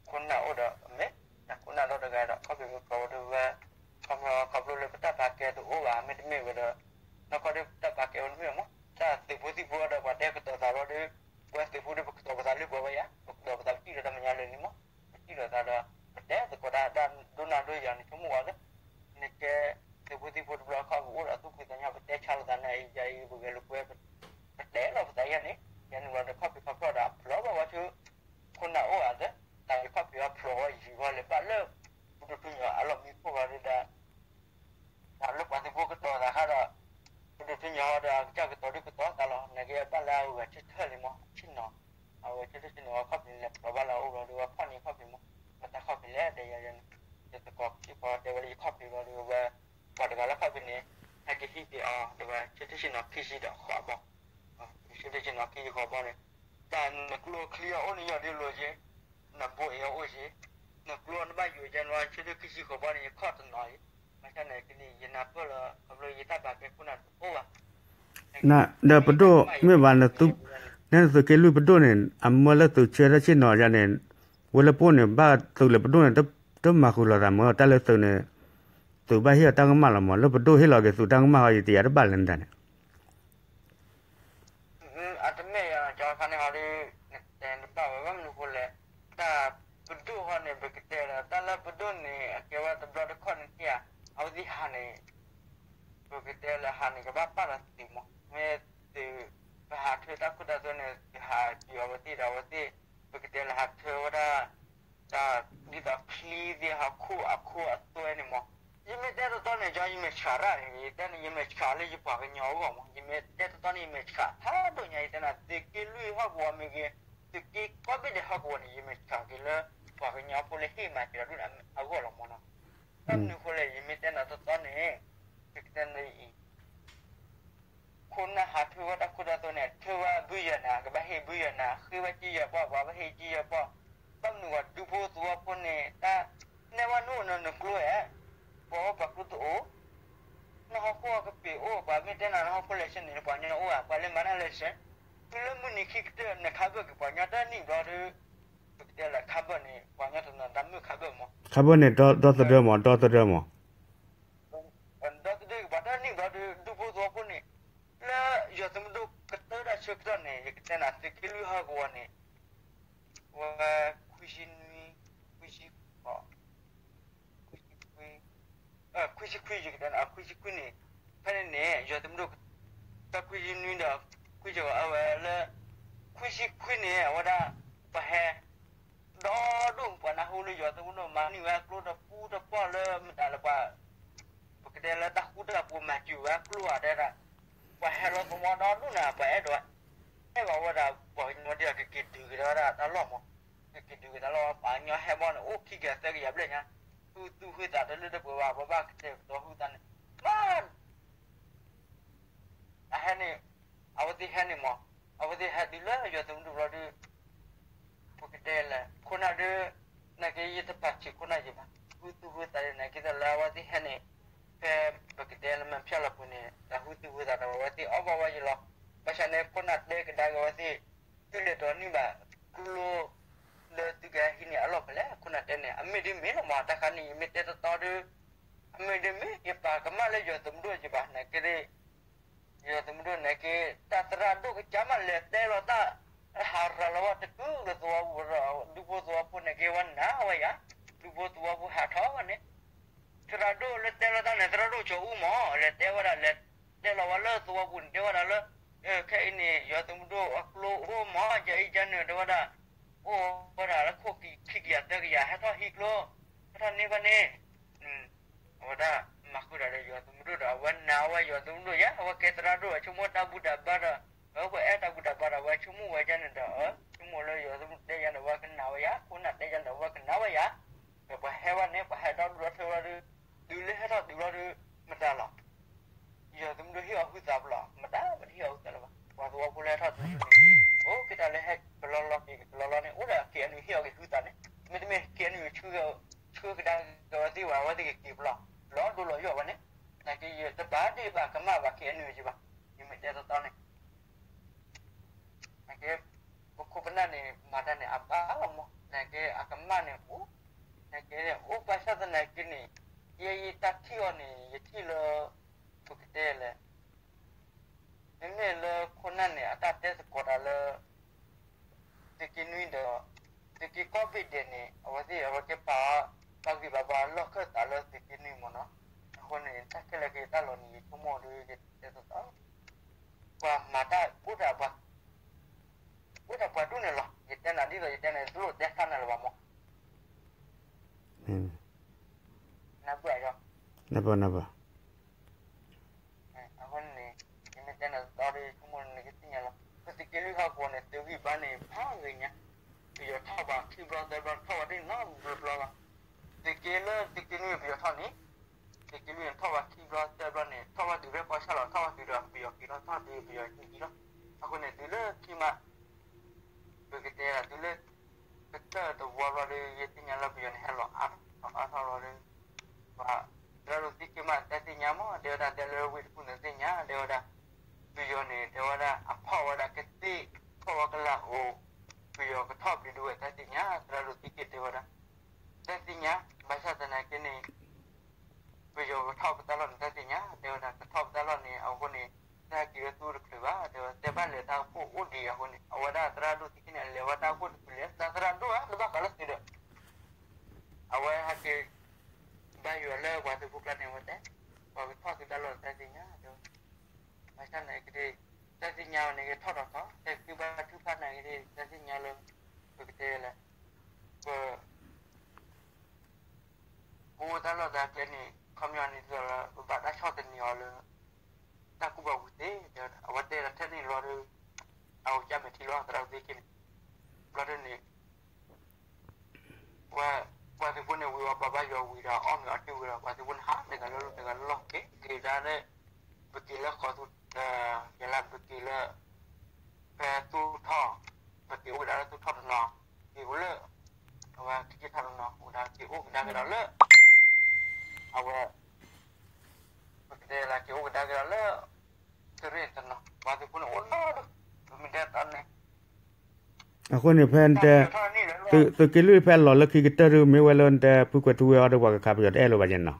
ခိၣ်နၢ်အိၣ်ဒီးအမဲာ်, တၢ်ခိၣ်နၢ်ဒီတဂၤဒီး ခီၣ်ဖံးခီၣ်ဖျီၣ်ဝဲဒၣ်ဝဲ, ခီဖျိ ခီဖျိလၢပတၢ်ပာ်ကဲတအိၣ်ဘၣ် မ့တမ့ၢ်ဝဲဒီး နီၢ်ကီၢ်ဒီးပတၢ်ပာ်ကဲဝဲတမ့ၢ်မး, တၢ်သုးဖိသံၣ်ဖိဒီးပှၤတဲကတီၤသးဘျီဒီး ပဝဲသုးဖိဒီးပကတီၤပသးလၢပှဲၤဝဲယါ, ပကတီၤပသးပထံၣ်လိာ်တၢ်မဲာ်ညါလၢာ်န့ၣ်မး, ပထံၣ်လိာ်သးဒီး ပတဲသကိးတၢ်ဒိၣ်နၢ်ဒိၣ်ယၤန့ၣ် ဆိကမိၣ်ဝဲလၢ နကဲသုးဖိသံၣ်ဖိတဘျီခီၣ် ပအိၣ်ဒီးသူၣ်ဖှံသးညီ ပတဲဆါလိာ်သးန့ၣ် ယၤအံၤပဂဲၤလိာ်ကွဲ ပတဲလီၤပသးယဲန့ၣ်, ယဲန့ၣ်လီၤဒီးခီၣ်ဖံးခီၣ်ဖျီၣ်ဒီးအဖျိးဘၣ်ဝဲဆူ ခိၣ်နၢ်အိၣ်ဧါသၢ, တၢ်ယခီၣ်ဖံးအဖျိးဝဲယံၤဝဲလၢၤဘၣ်လၢ ပဒိၣ်ထူညီအလီၢ်မံခိၣ်ဂီၤဒုးဒီး တၢ်လၢပှၤသုးဖိကတီၤသးခါဒီး ပဒိၣ်ထူညီဒီးအကစၢ်ကတီၤဒုးကတီၤသးလီၤ, နကဘၣ်လၢအဂၤဆၢထၢၣ်လံမး ဆ့ၣ်နီၤ, အဝဲဆၢထၢၣ်ဆ့ၣ်နီၤဝဲခီၣ်ဖံးန့ၣ် လဲၤဖျိးဘၣ်လၢအအိၣ်ဘျီဒီး ဝဲခီၣ်န့ၣ်ခီၣ်ဖံးမး, ဝဲတၢ်ခီၣ်ဖံးလဲၣ်တဲယၤယဲန့ၣ်, ယသကိးခံခီတဲဝဲလၢယခီၣ်ဖံးဘျီဒီးဝဲ ပှၤတဂၤလၢခီၣ်ဖံးန့ၣ် ဟဲက့ၤဟံးက့ၤအီၤ ဒီးဝဲဆၢထၢၣ်ဆ့ၣ်နီၤခံဆံဒီးဃိးဘီ, ဆၢထၢၣ်ဆ့ၣ်နီၤခံဆံဃိးဘီန့ၣ် တၢ်နကျိချံအအိၣ်န့ၣ် ယီၤဒုးလိာ်က့ၤ, နဘိအ့ၤအအိၣ်က့ၤ, နကျိနဘၣ်ယိာ်ကဲန့ၣ်လီၤ, ဆၢထၢၣ်ခံဆံဃိးဘီန့ၣ် ယခီၣ်တနီၤအံၤ, ဘၣ်ဆၣ်န့ၣ်က့န့ၣ် ယနၢ်ပၢၢ်လီၤ ခီဖျိယတၢ်ပာ်ကဲခိၣ်နၢ်တအိၣ်ဘၣ်, ဒီးပဒိၣ်မ့ၢ်ဘၣ်, နဲနသုးက့လွံၢ်ပဒိၣ်န့ၣ် အမၢလၢသုးဆၢထၢၣ်ဆ့ၣ်နီၤယါန့ၣ်, ဝဲလၢပအိၣ်န့ၣ် ဘၣ်သုးလၢပဒိၣ်န့ၣ် တမၤဃုာ်လိာ်သးမၢ် တၢ်လၢသုးန့ၣ် သုးဘၣ်ဟ့ၣ်အီၤတၢ်ကမၣ်လီၤမၢ်, လၢပဒိၣ်ဟ့ၣ်လီၤက့ၤသုးတၢ်ကမၣ်ဟီ ယတယၤတဘၣ်လဲၣ်နတၢ်န့ၣ် အတမ့ၢ်ယၤ ကၠီခါန့ၣ်ဟီဒီး နတဲတဘၣ်ဝဲ ဘၣ်မနုၤဃိလဲၣ်, တၢ်ပဒိၣ်ဟီန့ၣ် ပကတဲလၢ တၢ်လၢပဒိၣ်န့ၣ် အကဲဝဲတဘျီတခီၣ်န့ၣ်ဧါ, အဝဲသ့ၣ်ဟးန့ၣ် ပကတဲလၢဟးန့ၣ် ကဘၣ်ပာ်လီၤသုးမး, မ့ၢ်သုး ပဟးထၢတၢ်ခိၣ်တၢ်သွဲန့ၣ် သုးဟးတုၤအဝဲသ့ၣ်ဒီးအဝဲသ့ၣ်, ပကတဲလၢဟးထၢဝဲဒၣ် တၢ်ဒ်သိးချံသ့ၣ်ဟီၣ်ခိၣ်အခိၣ်အသွဲန့ၣ်မး, ယမ့ၢ်တဲတတီန့ၣ် ကၠီ ယမဲာ်ဆှးတၢ်န့ၣ် ယတဲန့ၣ် ယမဲာ်ဆှးလၢယပှၤကညီအဂီၢ်မး, ယမ့ၢ်တဲတတီန့ၣ် ယမဲာ်ဆှးဖးဒိၣ်ညါ ယတဲနၤ သုးက့လွံၢ်ဟီၣ်ကဝီၤမ့ၢ်ဂ့ၤ, သုးက့ကိးဘ့ၣ်ဒဲးဟီၣ်ကဝီၤန့ၣ် ယမဲာ်ဆှးက့ၤလၢ ပှၤကညီဖိလၢဟ့ၣ်မၤစၢၤတၢ်ဒ်န့ၣ်အဂီၢ်လီၤမးနီၤ, ဘၣ်မနုၤဃိလဲၣ် ယမ့ၢ်တဲနၤတတီန့ၣ် ပကတဲနၤအံၤ ခိၣ်နၢ်ဟးထၢဝဲတၢ်ခိၣ်တၢ်သွဲန့ၣ် ထၢဝဲဘုယၤနၤ ကဘၣ်ဟ့ၣ်ဘုယၤနၤ ဃ့ဝဲကံယၤပှၢ် ပှၤဘၣ်ဟ့ၣ်ကံယၤပှၢ်, ဘၣ်မနုၤဝဲဒူဖိသဝီဖိန့ၣ် တၢ်နဲၣ်ဝဲနအိၣ်နကျိဧါ, ပှၤအိၣ်ပှၤကျိတအိၣ်, နဟီၣ်ခိၣ်ကပ့ၤအိၣ် ပှၤမ့ၢ်တဲနၤနဟီၣ်ခိၣ်လဲၤဆ့န့ၣ် ပှၤကညီအိၣ်ဧါ ပှၤလဲၤမၤတၢ်လဲၤဆ့, တုၤလၢမုၢ်နံၤခံကတၢၢ် နခးဘၢၣ်က့ၤပှၤကညီတနံၣ်ဘျီဒီး ပကတဲလၢခးဘၢၣ်န့ၣ် ပှၤကညီတနီၤတၢ်မုၣ်ခးဘၢၣ်မး, ခးဘၢၣ်န့ၣ် ဒီသဒၢမး ဒီသဒၢမး ဒီသဒၢက့ၤပှၤတနံၣ်ဘျီဒီး ဒူဖိသဝီဖိန့ၣ် လၢယွၤသုးမုၢ်ဒိၣ်ကတၢၢ်တၢ်ဆၢကတီၢ်န့ၣ် ယကတဲနၤ သုးက့လွံၢ်ဟီၣ်ကဝီၤန့ၣ် ဝဲ ခွံဆံနွံ, ခွံဆံဃိး, ခွံဆံခွံ, ခွံဆံခွံ ယကတဲနၤ ခွံဆံခွံန့ၣ်, ဖဲန့ၣ်န့ၣ် ယွၤသုးမုၢ်ဒိၣ် တၢ်ခွံဆံနွံဒီး ခွံဆံဃိးအဝဲလၢ ခွံဆံခွံန့ၣ် အဝဲဒၣ် ပှၤဟဲ ဒီဒူၣ် ပှၤနၢ်ဟူလၢယွၤသုးမုၢ်ဒိၣ်မၤန့ၢ်ဝဲကျိဒီးပူတပီၢ်လၢမတၤလၢပှၤ ပကတဲလၢတၢ်ဃူတၢ်ဖိးမၤစၢၤဝဲကျိဧါတဲဒၣ်, ပှၤဟဲလီၤသဝီဒီဒူၣ်န့ၣ် ပှၤအဲၣ်ဒိး အဲၣ်ဘၣ်ဝဲဒၣ် ပှၤကညီဒ်ကက့ၤဒုးက့ၤဝဲဒၣ်တၢ်လီၢ်မး, ကက့ၤဒုးက့ၤတၢ်လီၢ် ပှၤကညီဟဲဘီန့ၣ် အိၣ်ခံကယၤသၢကယၤဘျဲၣ်ညါ, သူၣ်သူၣ်ဟုသးတလၢတပှဲၤဘၣ် ပဘၣ်ကတဲာ်ကတီၤဟုသးန့ၣ်, မ့ၢ် အဟဲန့ၣ်, အဝဲသ့ၣ်ဟဲန့ၣ်မး, အဝဲသ့ၣ်ဟဲတုၤလၢယွၤသုးမုၢ်ဒိၣ်ဘျီဒီး ပကတဲလဲၣ် ခိၣ်နၢ်ဒီး နာ်က့ယတပာ်ဆံးခိၣ်နၢ်ယံၤဘၣ်, ဟုသူၣ်ဟုသးန့ၣ် နာ်က့သးလၢအဝဲသ့ၣ်ဟဲန့ၣ်, ဖဲပကတဲလၢမဲာ်ဖၠၣ်လီၤပူၤန့ၣ် တၢ်ဟုသူၣ်ဟုသးဒီးအဝဲသ့ၣ်အီၣ်ဘၣ်ဝဲယံၤလီၤ, ဘၣ်ဆၣ်န့ၣ် ခိၣ်နၢ်တဲကဒါက့ၤအဝဲသ့ၣ်, သုလဲၤဒိးန့ၢ်ဘၣ်ကျိ လၢသုကဟံးန့ၢ်အလီၢ်ဖဲလဲၣ် ခိၣ်နၢ်တဲန့ၣ် အမ့ၢ်ဒ်မ့ၢ်လီၤမး တၢ်ခါန့ၣ် ယမ့ၢ်တဲတတီဒီး အမ့ၢ်ဒ်မ့ၢ် ယပာ်ကမၣ်လၢယွၤသုးမုၢ်ဒိၣ်ယံၤဘၣ် နာ်က့ ယွၤသုးမုၢ်ဒိၣ်နာ်က့ တၢ်သရၣ်ဒိၣ်ကစၢ်မးလဲၤတဲလီၤတၢ် ဟးရၤလီၤဝဲတကုၢ်လၢသဝီပူၤဒီး ဒူဖိသဝီဖိနာ်က့ဝဲနၤဝဲယၤ, ဒူဖိသဝီဖိဟးထီၣ်ဝဲန့ၣ်, သရၣ်ဒိၣ်လၢတဲလီၤတၢ်န့ၣ် သရၣ်ဒိၣ်ကၠီအူမး လဲၤတဲဝဲဒၣ် လဲၤတဲလီၤဝဲလၢသဝီပူၤန့ၣ် တဲဝဲဒၣ်လၢ ခဲအံၤန့ၣ် ယွၤသုးမုၢ်ဒိၣ်အကျိအိၣ်မး ယအံၤယနုၤ တဲဝဲဒၣ် အိၣ်ဝဲဒၣ်လၢခိၣ်ခံကယၤသၢကယၤ ဟဲထီၣ်ဟံးကျိ ဟဲထီၣ်န့ၢ်ဘၣ်န့ၣ် အဝဲဒၣ်မၤဃုာ်ဒီးယွၤသုးမုၢ်ဒိၣ်ဒီး အဝဲနာ်ဝဲယွၤသုးမုၢ်ဒိၣ်ယၤ အဝဲကဲသရၣ်ဒိၣ် အဆိကမိၣ်တၢ်ဘူၣ်တၢ်ဘါဒီး အဝဲအဲၣ်တၢ်ဘူၣ်တၢ်ဘါဒီး အဝဲဆိကမိၣ်ဝဲယၤန့ၣ်ဒီး ဆိကမိၣ်လၢယွၤသုးမုၢ်ဒိၣ်တဲယၤန့ၣ် အဝဲကနာ်ဝဲယၤ ခိၣ်နၢ်တဲယၤန့ၣ် အဝဲကနာ်ဝဲယၤ ဒီးပှၤဟဲဝဲန့ၣ် က့ၤဃုကဒါက့ၤအဝဲသ့ၣ်ဝဲ အဝဲသ့ၣ်ကက့ၤပျီ လီၤဒိလီၤယိာ်ဝဲန့ၣ်, နာ်က့ယတဘၣ်ဒံးဘၣ်ကမၣ်ဘၣ် ခ့အနုာ်က့ဘၣ်, ယမ့ၢ်တဲတီတီန့ၣ် နာ်က့ ပခိၣ်ပနၢ်န့ၣ် မၤတၢ်န့ၣ်အဘၣ်လီၤမး, နာ်က့အကမၣ်န့ၣ်အိၣ်, နာ်က့အိၣ်ဘၣ်ဆၣ်သနာ်က့န့ၣ်, ယဲယတၢ်ထံၣ်အီၤန့ၣ် ယထံၣ်လၢ ပကတဲလဲၣ် မ့မ့ၢ်လၢခိၣ်နၢ်န့ၣ် အတၢ်တဲသကိးတၢ်လၢ သုးက့နွံဒီး သုးက့ကီၢ်ဘ့ၣ်ဒဲးန့ၣ် အဝဲသ့ၣ်အဝဲကဲပာ် ပာ်ဂံၢ်ပာ်ဘါလီၢ်ခၢၣ်သးလၢသုးက့နွံမ့ၢ်နီၤ, အဃိန့ၣ် တၢ်ခဲလၢာ်က့ၤတၢ်လီၤန့ၣ် ယဆိကမိၣ်ဒီး ယတဲသီသီ ပှၤမၤတၢ်အိၣ်ဒၣ်ပှၤ, အိၣ်ဒၣ်ပှၤဒူၣ်န့ၣ်လီၤ, ယတဲနၤဒ်သိးယတဲန့ၣ် တလိၣ်တဲဆါနၤလၢၤဘၣ်မး, နၢ်ပၢၢ်ယီၤ အဃိန့ၣ် ယမ့ၢ်တဲနၤသီဒီး ယဆိကမိၣ်နကသ့ၣ်ညါလီၤ. ပသုးက့လွံၢ်ဟီၣ်ကဝီၤန့ၣ် သုးဂံၢ်ဘါန့ၣ် ဖးဂ့ၤညါ, ပယီၤထီၣ်ဘၣ်ခံဘျီသၢဘျီ ထီၣ်ဝဲဒၣ်နီတဘျီဘျီဘၣ်. သုးက့လၢသုးက့နွံပယီၤထီၣ်န့ၣ်, သုးက့လွံၢ်န့ၣ် ထီၣ်ဘၣ်ခံဘျီသၢဘျီန့ၣ် ထီၣ်ဘၣ်တုၤဖဲကီၢ်ဆၣ်လီၤ, ထီၣ်ဘၣ်တုၤဒီးပယီၤက့ၤလီၤ, ထီၣ်တုၤပယီၤက့ၤလီၤ. အဃိန့ၣ် တုၤလၢခံမး ပကတဲဒၣ်တုၤလၢ ကတၢၢ်တဝီဘျီဒီး ယသ့ၣ်ညါလၢပယီၤန့ၣ် ဟဲလီၤအါထီၣ်အါထီၣ်လီၤဒီး ပှၤသရၣ်ဒိၣ်သံက့မး တၢ်သ့ၣ်ညါမး တဲဝဲဒၣ်တဲလၢဝ့ၢ်တကူၣ်န့ၣ်သ့ၣ်ညါ တဲဝဲဒၣ် ပယီၤန့ၣ် တဲဝဲဒၣ် အဖီၣ်ဝဲဒၣ်ကသ့ၣ် ဖီၣ်ဝဲကလၤအိၣ် ပယီၤကထီၣ်ပျံၤဒုးဝဲတၢ်သ့ၣ်ညါ သရၣ်ဒိၣ်သံက့တဲဝဲဒၣ် တၢ်သ့ၣ်ညါ ဘၣ်ဆၣ်သနာ်က့န့ၣ် ပယီၤကထီၣ်ပတၢ်လီၢ်န့ၣ် တၢ်သ့ၣ်ညါ တဲဝဲဒၣ် ကထီၣ်ပတၢ်လီၢ်န့ၣ် အဃိန့ၣ် တၢ်က့ၤလၢသူတချုးဘၣ် တဲဝဲ တဲဘၣ်လဲၤတၢ်ကဖိအိၣ်ဒံးအဃိန့ၣ် အဝဲဒၣ်သရၣ်ဒိၣ်သံက့န့ၣ် အလဲၤဝဲတၢ်ကဖိတချုးလဲၣ် တၢ်သရၣ်ဒိၣ်ဧါ တဘၣ်ဃးလၢသုးဒီး အဝဲဟဲက့ၤ ဘၣ်ယိၣ်လၢပှၤသုးဖိကျါန့ၣ် အဝဲတဲ ပှၤကထီၣ်သုးတၢ်လီၢ်တၢ်သ့ၣ်ညါ တဲဝဲ ဘၣ်ဆၣ်န့ၣ်က့ၤ တၢ်သ့ၣ်ညါဝဲန့ၣ် ကထီၣ်ထီၣ်ထီၣ် တဲသုဘၣ်ထုကဖၣ်န့ၣ်က့ၤ တၢ်သ့ၣ်ညါလၢ ပကတဲလဲၣ် ပ ပအိၣ်တၢ်လီၢ်တၢ်ကျဲန့ၣ် ခီပညီန့ၣ် ဒ်သိးလၢ ပဘၣ်တၢ်ဆီၣ်သနံးအီၤလၢ တၢ်ကူၣ်ဘၣ်ကူၣ်သ့ အဝဲတဲဒၣ်ထဲန့ၣ်လီၤဒီး အဝဲကၢ်မဲာ်ထံလီၤ သရၣ်ဒိၣ်သံက့န့ၣ် ဘျီဒ်န့ၣ် ပှၤသုးဖိန့ၣ် ဝံၤဝဲပှၤဘၣ်ယိၣ်ဝံၤဒီး အီၣ်မ့ၤအီထံဝံၤဒီး ပှၤသုးဖိန့ၣ် ဟးတဂၤလၢလီၢ်တဂၤလၢလီၢ်က့ၤ က့ၤဒၣ်လၢ ပက့ၤလၢဃီသူ ယလၢပက့ၤလၢ ဖဲသူၣ်ထီၣ် ပက့ၤအိၣ်ကဒါလၢသူၣ်ထီၣ်တနီၤ က့ၤအိၣ်လၢ အဝဲက့ၤထီၣ်တနီၤ အိၣ်ကဒါက့ၤအိၣ်ကဒါက့ၤဒီးလၢ အဝဲ ပကတဲလၢက့ၤအိၣ်ကဒါက့ၤဒီးလၢ သုးရ့ၣ်တနီၤ ပှၤသုးဖိန့ၣ်အိၣ်လီၤဒီး ပမ့ၢ်တဲတၢ်န့ၣ် အဃိန့ၣ်ဖဲနတဲ သုးက့လွံၢ်ဖဲအလီၢ်လၢခံကတၢၢ်ဒုး မ့ၢ်ဝဲလၢနတဲဖုကွဲးထူဝ့အီၤဒီး ပှၤကခးပယီၤတအဲၣ်လၢၤဘၣ်ယဲနီၤ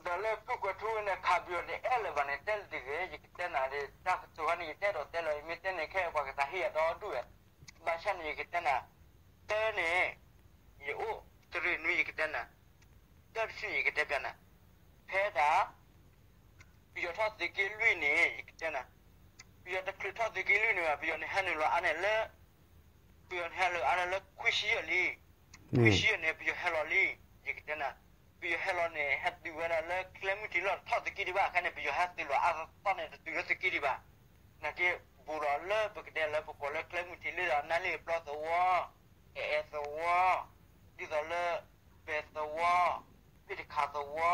ဒီးလၢဖုကွဲးထူဝ့န့ၣ် ခးပယီၤတအဲၣ်လၢၤဘၣ်န့ၣ် တဲလၢတဂ့ၤ ယကတဲနၤဒ် တၢ်ကတိၤခါန့ၣ် ယတဲဒီးတဲလၢၤ ယမ့ၢ်တဲန့ၣ် ခဲအံၤပှၤကသးဟ့အဒီဒူၣ်ဝဲ ဘၣ်ဆၣ်န့ၣ် ယကတဲနၤ တၢ်န့ၣ် ယအိၣ်တရ့ၣ်နွံ ယကတဲနၤ တၢ်တဆံန့ၣ် ယကတဲပျးနၤ ဖဲဒၣ် ပယီၤထီၣ်သုးက့လွံၢ်န့ၣ် ယကတဲနၤ ပယီၤတချုးထီၣ်သုးက့လွံၢ်န့ၣ်ဘၣ် ပယီၤန့ၣ်ဟဲနုာ်လီၤအါန့ၣ်လၢ ပယီၤန့ၣ်ဟဲလီၤအါန့ၣ်လၢခွံဆံယဲၢ်လံ ခွံဆံယဲၢ်န့ၣ် ပယီၤဟဲလီၤလံ ယကတဲနၤ ပယီၤဟဲလီၤန့ၣ် ဟဲတုၤဝဲဒၣ်လၢကျဲမုၢ်ထံးလီၢ်ထီၣ်သုးက့ဒံးဘၣ် ခဲန့ၣ် ပယီၤဟဲတုၤလီၤအါသီန့ၣ် တတုၤလၢသုးက့ဒံးဘၣ် နာ်က့ ဘူးဒီးလၢပကတဲလၢပကိးလၢကျဲမုၢ်ထံးလၢဒီး နါလ့ၣ်ပျီသဝီ အဲၣ်အဲၣ်သဝီ ဒ်သိးလၢ ပဲသဝီ ဘ့ၣ်တခးသဝီ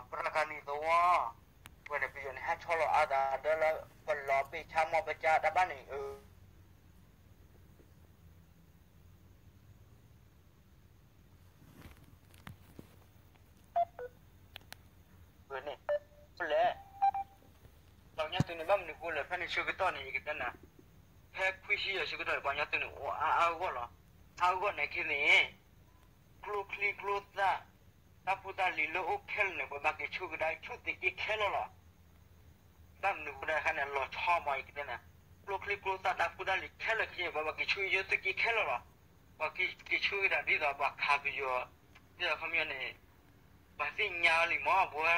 ပရၣ်ကနံၤသဝီ ဝဲန့ၣ် ပယီၤန့ၣ် ဟဲဆီလီၤအါသးဒီးလၢ ပလီၤဘ့ၣ်ဆါမီၢ်ပကါတၢ်ဘၣ်န့ၣ် န့ၣ် လဲၣ် ပှၤကညီသုးန့ၣ် ဘၣ်မနုၤဃိလဲၣ် ဖဲန့ၣ်ဆၢကတီၢ်န့ၣ် ယကတဲနၤ ဖဲခွံဆံယဲၢ်ဆၢကတီၢ်န့ၣ် ပှၤကညီသုးန့ၣ် အိၣ်အါအါဂီၢ်လီၤ. အါဂီၢ်န့ၣ်ခဲန့ၣ် ကျိချံကျိသၣ် တၢ်ဖိတၢ်လံၤလၢအိၣ်ခဲလၢာ်န့ၣ် ပှၤဘၣ်က့ၤဆူကဒါဆူသုးက့ခဲလၢာ်လီၤ. ဘၣ်မနုၤဃိဒၣ်ခါန့ၣ် လီၤဆီမး ယကတဲနၤ ကျိချံကျိသၣ်တၢ်ဖိတၢ်လံၤခဲလၢာ်ခဲဆ့ ပှၤဘၣ်က့ၤဆူယိသုးက့ခဲလၢာ်လီၤ. ပှၤက့ၤဆူကဒါဒ်သိးပှၤခးပယီၤ ဒ်သိးခီပညီန့ၣ် ပှၤသ့ၣ်ညါလံမး ပဝဲ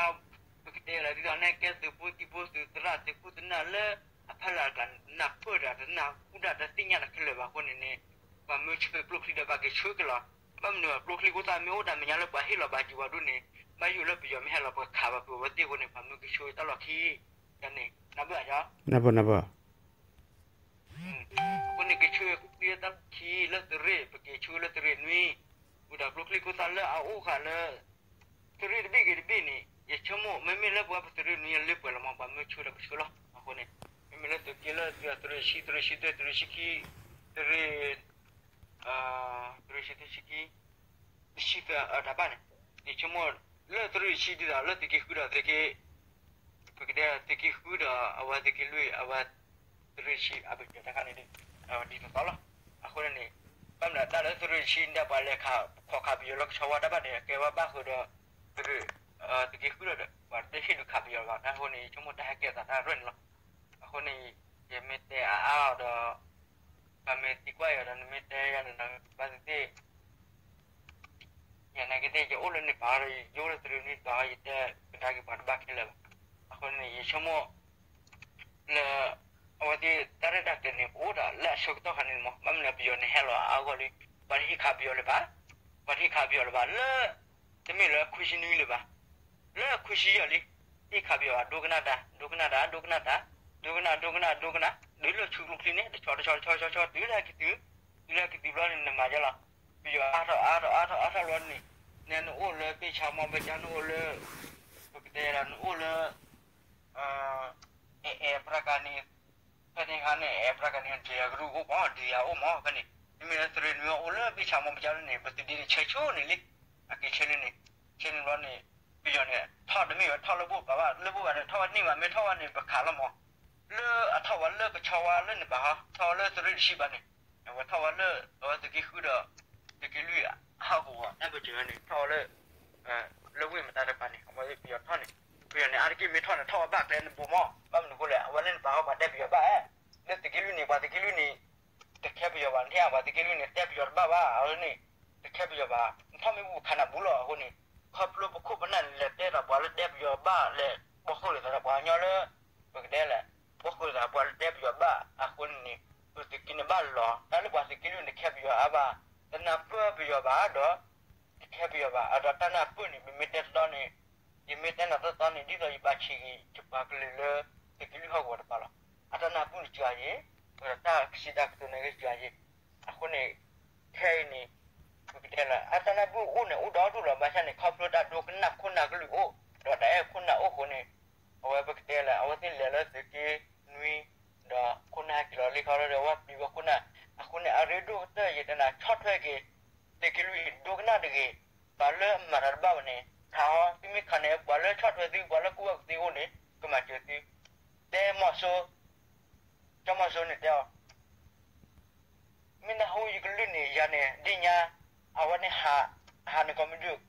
ပကတဲလီၤဒ်သိးန့ၣ် ကဲသုးဖိသံၣ်ဖိသုးသရၣ်သုးခိၣ်သနၢ်လၢ အဖီလာ်တကျါ နၢ်ပၢၢ်တၢ်တနၢ်ဟူတၢ်တသ့ၣ်ညါတၢ်ခဲလၢာ်ဘၣ်အဃိန့ၣ်န့ၣ် ပှၤမၢဆှၢကျိချံဒီးဘၣ်က့ၤဆှၢက့ၤလီၤ. ဘၣ်မနုၤကျိချံကျိသၣ်မ့ၢ်အိၣ်တၢ်မဲာ်ညါလၢပှၤဟ့ၣ်လီၤဘၣ်က့ၤဝဲဒၣ်န့ၣ် ဘၣ်ယိၣ်လၢပယီၤမ့ၢ်ဟဲလီၤပှၤခးဘၣ်ပှၤဝဲသ့ၣ်အဃိန့ၣ် ပှၤမၢက့ၤဆှၢတၢ်လီၢ်ခံ န့ၣ် နၢ်ပၢၢ်ဧါ အဃိန့ၣ် က့ၤဆှၢကျိချံတၢ်လီၢ်ခံလၢသုးရ့ၣ် ပက့ၤဆှၢလၢသုးရ့ၣ်နွံ ဝံၤဒီးကျိချံကျိသၣ်လၢအအိၣ်ဃာ်လၢ သုးရ့ၣ်တဘ့ၣ်ဂ့ၤတဘ့ၣ်န့ၣ် ယဆိကမိၣ် မ့မ့ၢ်လၢပဝဲပသုးရ့ၣ်နွံလၢပှဲၤလီၤမး ပှၤမၢဆှၢဒီးကဆှၢလီၤ. အဃိန့ၣ် မ့မ့ၢ်လၢသုးက့လၢသုးရ့ၣ်ဆံ သုးရ့ၣ်ဆံတၢ သုးရ့ၣ်ဆံခံ သုးရ့ၣ် သုးရ့ၣ်ဆံ သုးဆံခံ တဆံသၢအတၢ်ဘၣ်န့ၣ်, ယဆိကမိၣ်လၢသုးရ့ၣ်ဆံဒ်သိးလၢသုးက့ဃုဒီးသုးက့, ပကတဲသုးက့ဃုဒီးအဝဲသုးက့လွံၢ်အဝဲ သုးရ့ၣ်ဆံအပယီၤတခါန့ၣ် ဒ်သိးလီၤ. အဃိန့ၣ် ဘၣ်မနုၤတၢ်လၢသုးရ့ၣ်ဆံဒၣ်ပှၤလဲၤခးခီၣ်ခးပယီၤလၢကဆီဝါတၢ်ဘၣ်န့ၣ် ကဲဝဲဘၣ်ဃုာ်ဒီး သုးရ့ၣ်, သုးက့ဃုဒီး ပှၤတဟ့ၣ်ဒုးခးပယီၤဘၣ်. အဃိန့ၣ် ယဆိကမိၣ်တၢ်ဟဲကဲအသးတၢ်ရဲၣ်န့ၣ်လီၤ. အဃိန့ၣ် ယမ့ၢ်တဲအါအါအီၤဒီး ပှၤမ့ၢ်သံကွၢ်ယၤဒီး နမ့ၢ်တဲယၤန့ၣ်ဒီး ဘၣ်သ့ၣ်သ့ၣ် ယနာ်က့သ့ၣ် ယအိၣ်လၢန့ၣ်ပၤဒီး ယအိၣ်လၢသုးရ့ၣ်န့ၣ်ပၤ ယတဲကဒါက့ၤပှၤတဘၣ်ခဲလၢာ်ဘၣ်. အဃိန့ၣ် ယဆိကမိၣ် လၢ အဝဲသ့ၣ်တၢ်ရဲၣ်တၢ်ကျဲၤန့ၣ် ပအိၣ်ဒီးလၢအဆၢကတီၢ်ခါန့ၣ်မး ဘၣ်မနုၤပယီၤန့ၣ်ဟဲလီၤအါအဂီၢ်လံ, ပှၤတဟ့ၣ်ခးပယီၤလၢၤဘၣ်, ပှၤတဟ့ၣ်ခးပယီၤလၢၤဘၣ်လၢ တမ့ၢ်လၢခွံဆံနွံလၢၤဘၣ်, လၢခွံဆံယဲၢ်လံ, တဟ့ၣ်ခးပယီၤဘၣ် ဒိကနၣ်တၢ် ဒိကနၣ်တၢ် ဒိကနၣ်တၢ် ဒိကနၣ် ဒိကနၣ် ဒိကနၣ် တုၤလၢဆူကျိချံန့ၣ် တဆီတဆီတဆီတဆီတဆီ တုၤလၢဟဲက့ၤသုး, တုၤလၢဟဲက့ၤသုးဘျီန့ၣ် နမၤယဲလီၤ. ပယီၤအါထီၣ်အါထီၣ်အါထီၣ်အါထီၣ်လီၤန့ၣ်, နဲနအိၣ်လၢပ့ၢ်ဆါမီဘၢကၠါ နအိၣ်လၢ ပကတဲဒီး နအိၣ်လၢ အဲအဲပြၢကန့ၣ်, ဖဲန့ၣ်ခါန့ၣ် အဲအဲပြၢကန့ၣ် ဒုးယၤကရူၢ်အိၣ်မး ဒုးယၤအိၣ်မးဖဲန့ၣ်, မ့မ့ၢ်လၢသုးရ့ၣ်နွံအိၣ်လၢပ့ၢ်ဆါမီဘၢကၠါန့ၣ် ပသုးဒ့န့ၣ် ဆဲးဆိန့ၣ်လံ, အက့ၤဆဲးန့ၣ်, ဆဲးန့ၣ်ဘျီန့ၣ် ပယီၤန့ၣ် ထီၣ်တမ့ၢ်ဝဲထီၣ်လၢဘိၣ်ဘၣ်ဘၣ် လၢဘိၣ်ဘၣ်န့ၣ် ထီၣ်ဝဲန့ၢ်ဘၣ် မ့ၢ်ထီၣ်ဝဲန့ၣ် ပခးလီၤမး, လၢအထီၣ်ဝဲလၢကဆီဝါလၢန့ၣ်ဘၣ်ဟီ ထီၣ်ဝဲလၢသုးရ့ၣ်တဆံဘၣ်န့ၣ်, အဝဲထီၣ်ဝဲလၢ အဝဲသုးက့ဃုဒီး သုးက့လွံၢ်အဟီၣ်ကဝီၤ တၢ်ပၢၢ်စၢၤဝဲန့ၣ် ထီၣ်ဝဲလၢ လၢဝ့ၢ်မတၤတကပၤန့ၣ် အဝဲသ့ၣ်ပယီၤထီၣ်န့ၣ်, ပယီၤန့ၣ် အါတက့ၢ်မ့ၢ်ထီၣ်န့ၣ် ထီၣ်ဝဲဘၣ်ကျဲနဘိမး, ဘၣ်မနုၤအဃိလဲၣ် အဝဲလၢနပာ်ဃီပှၤတဲပယီၤဘၣ်ဧါ, လၢသုးက့လွံၢ်န့ၣ် ပှၤသုးက့လွံၢ်န့ၣ် တခဲပယီၤဘၣ် နထံၣ်ဧါ ပှၤသုးက့လွံၢ်န့ၣ် တဲပယီၤတဘၣ်ဘၣ် အဝဲန့ၣ် တခဲပယီၤဘၣ် နထီၣ်မ့ၢ်ပူၤခးနၢ်ဘူးလီၤ အဃိန့ၣ်, ခီဖျိပခိၣ်ပနၢ်န့ၣ် လဲၤတဲဒီးပှၤလၢတဲပယီၤဘၣ်လဲၣ် ဘီၣ်ဃိၣ်လိာ်သးဒီးပှၤကညီလၢ ပကတဲလဲၣ်, ဘီၣ်ဃိၣ်လိာ်သးပှၤလၢတဲပယီၤဘၣ် အဃိန့ၣ်န့ၣ် ပသုးက့န့ၣ်ဘၣ်လီၤ တၢ်လၢပှၤသုးက့လွံၢ်န့ၣ် တခဲပယီၤအါဘၣ်, တနၢ်ပၢၢ်ပယီၤဘၣ်ဒီး တခဲပယီၤဘၣ် အဒီးတၢ်နၢ်ပၢၢ်န့ၣ် ပမ့ၢ်တဲတတီန့ၣ်, ယမ့ၢ်တဲနၤတတီန့ၣ် ဒ်သိးယပာ်ဆံးဂ့ၤ ယပှၤကလုာ်လၢ သုးက့လွံၢ်ဟီၣ်ကဝီၤတပၤလီၤ. အတၢ်နၢ်ပၢၢ်န့ၣ်စှၤယံၤ, ဒီးတၢ်ကစံးတၢ်ကတိၤန့ၣ်ကစှၤယံၤ, အဃိန့ၣ် ခဲအံၤန့ၣ် ပကတဲလၢ အတၢ်နၢ်ပၢၢ်အိၣ်န့ၣ် အိၣ်ဒီဒူၣ်လီၤ ဘၣ်ဆၣ်န့ၣ် ခီဖျိတၢ်ဒိကနၣ်ခိၣ်နၢ်ကလုၢ်အိၣ်, ဒီးတၢ်အဲၣ်ခိၣ်နၢ်အိၣ်အဃိန့ၣ်, အဝဲပကတဲလၢ အဝဲသ့ၣ်လဲၤလၢသုးက့နွံ, ဒီးခိၣ်နၢ်ဟဲက့ၤလီၤလံခီလၢဒီး ဝဲပျံၤဝဲခိၣ်နၢ်, အဃိန့ၣ် အရ့ဒိၣ်ကတၢၢ်ယတဲနၤ ဆီၣ်ထွဲက့ၤ သုးက့လွံၢ်ဒိကနၣ်တဂ့ၤ, ပှၤလၢအမၤတၢ်တဘၣ်ဝဲန့ၣ် ခးဟီ သုမ့ၢ်ခးန့ၣ် ပှၤလၢဆီၣ်ထွဲသု ပှၤလၢကူၣ်ဘၣ်ကူၣ်သ့အိၣ်န့ၣ် ကမၤစၢၤသု, တဲမီၤစိ ကၠီမီၤစိန့ၣ်တဲအီၤ မ့ၢ်နၢ်ဟူယကလုၢ်န့ၣ် ယၤန့ၣ် ဒ်ညါ အဝဲန့ၣ်ဟး, ဟးန့ၣ်ကီၢ်မုၢ်ဒုၣ်,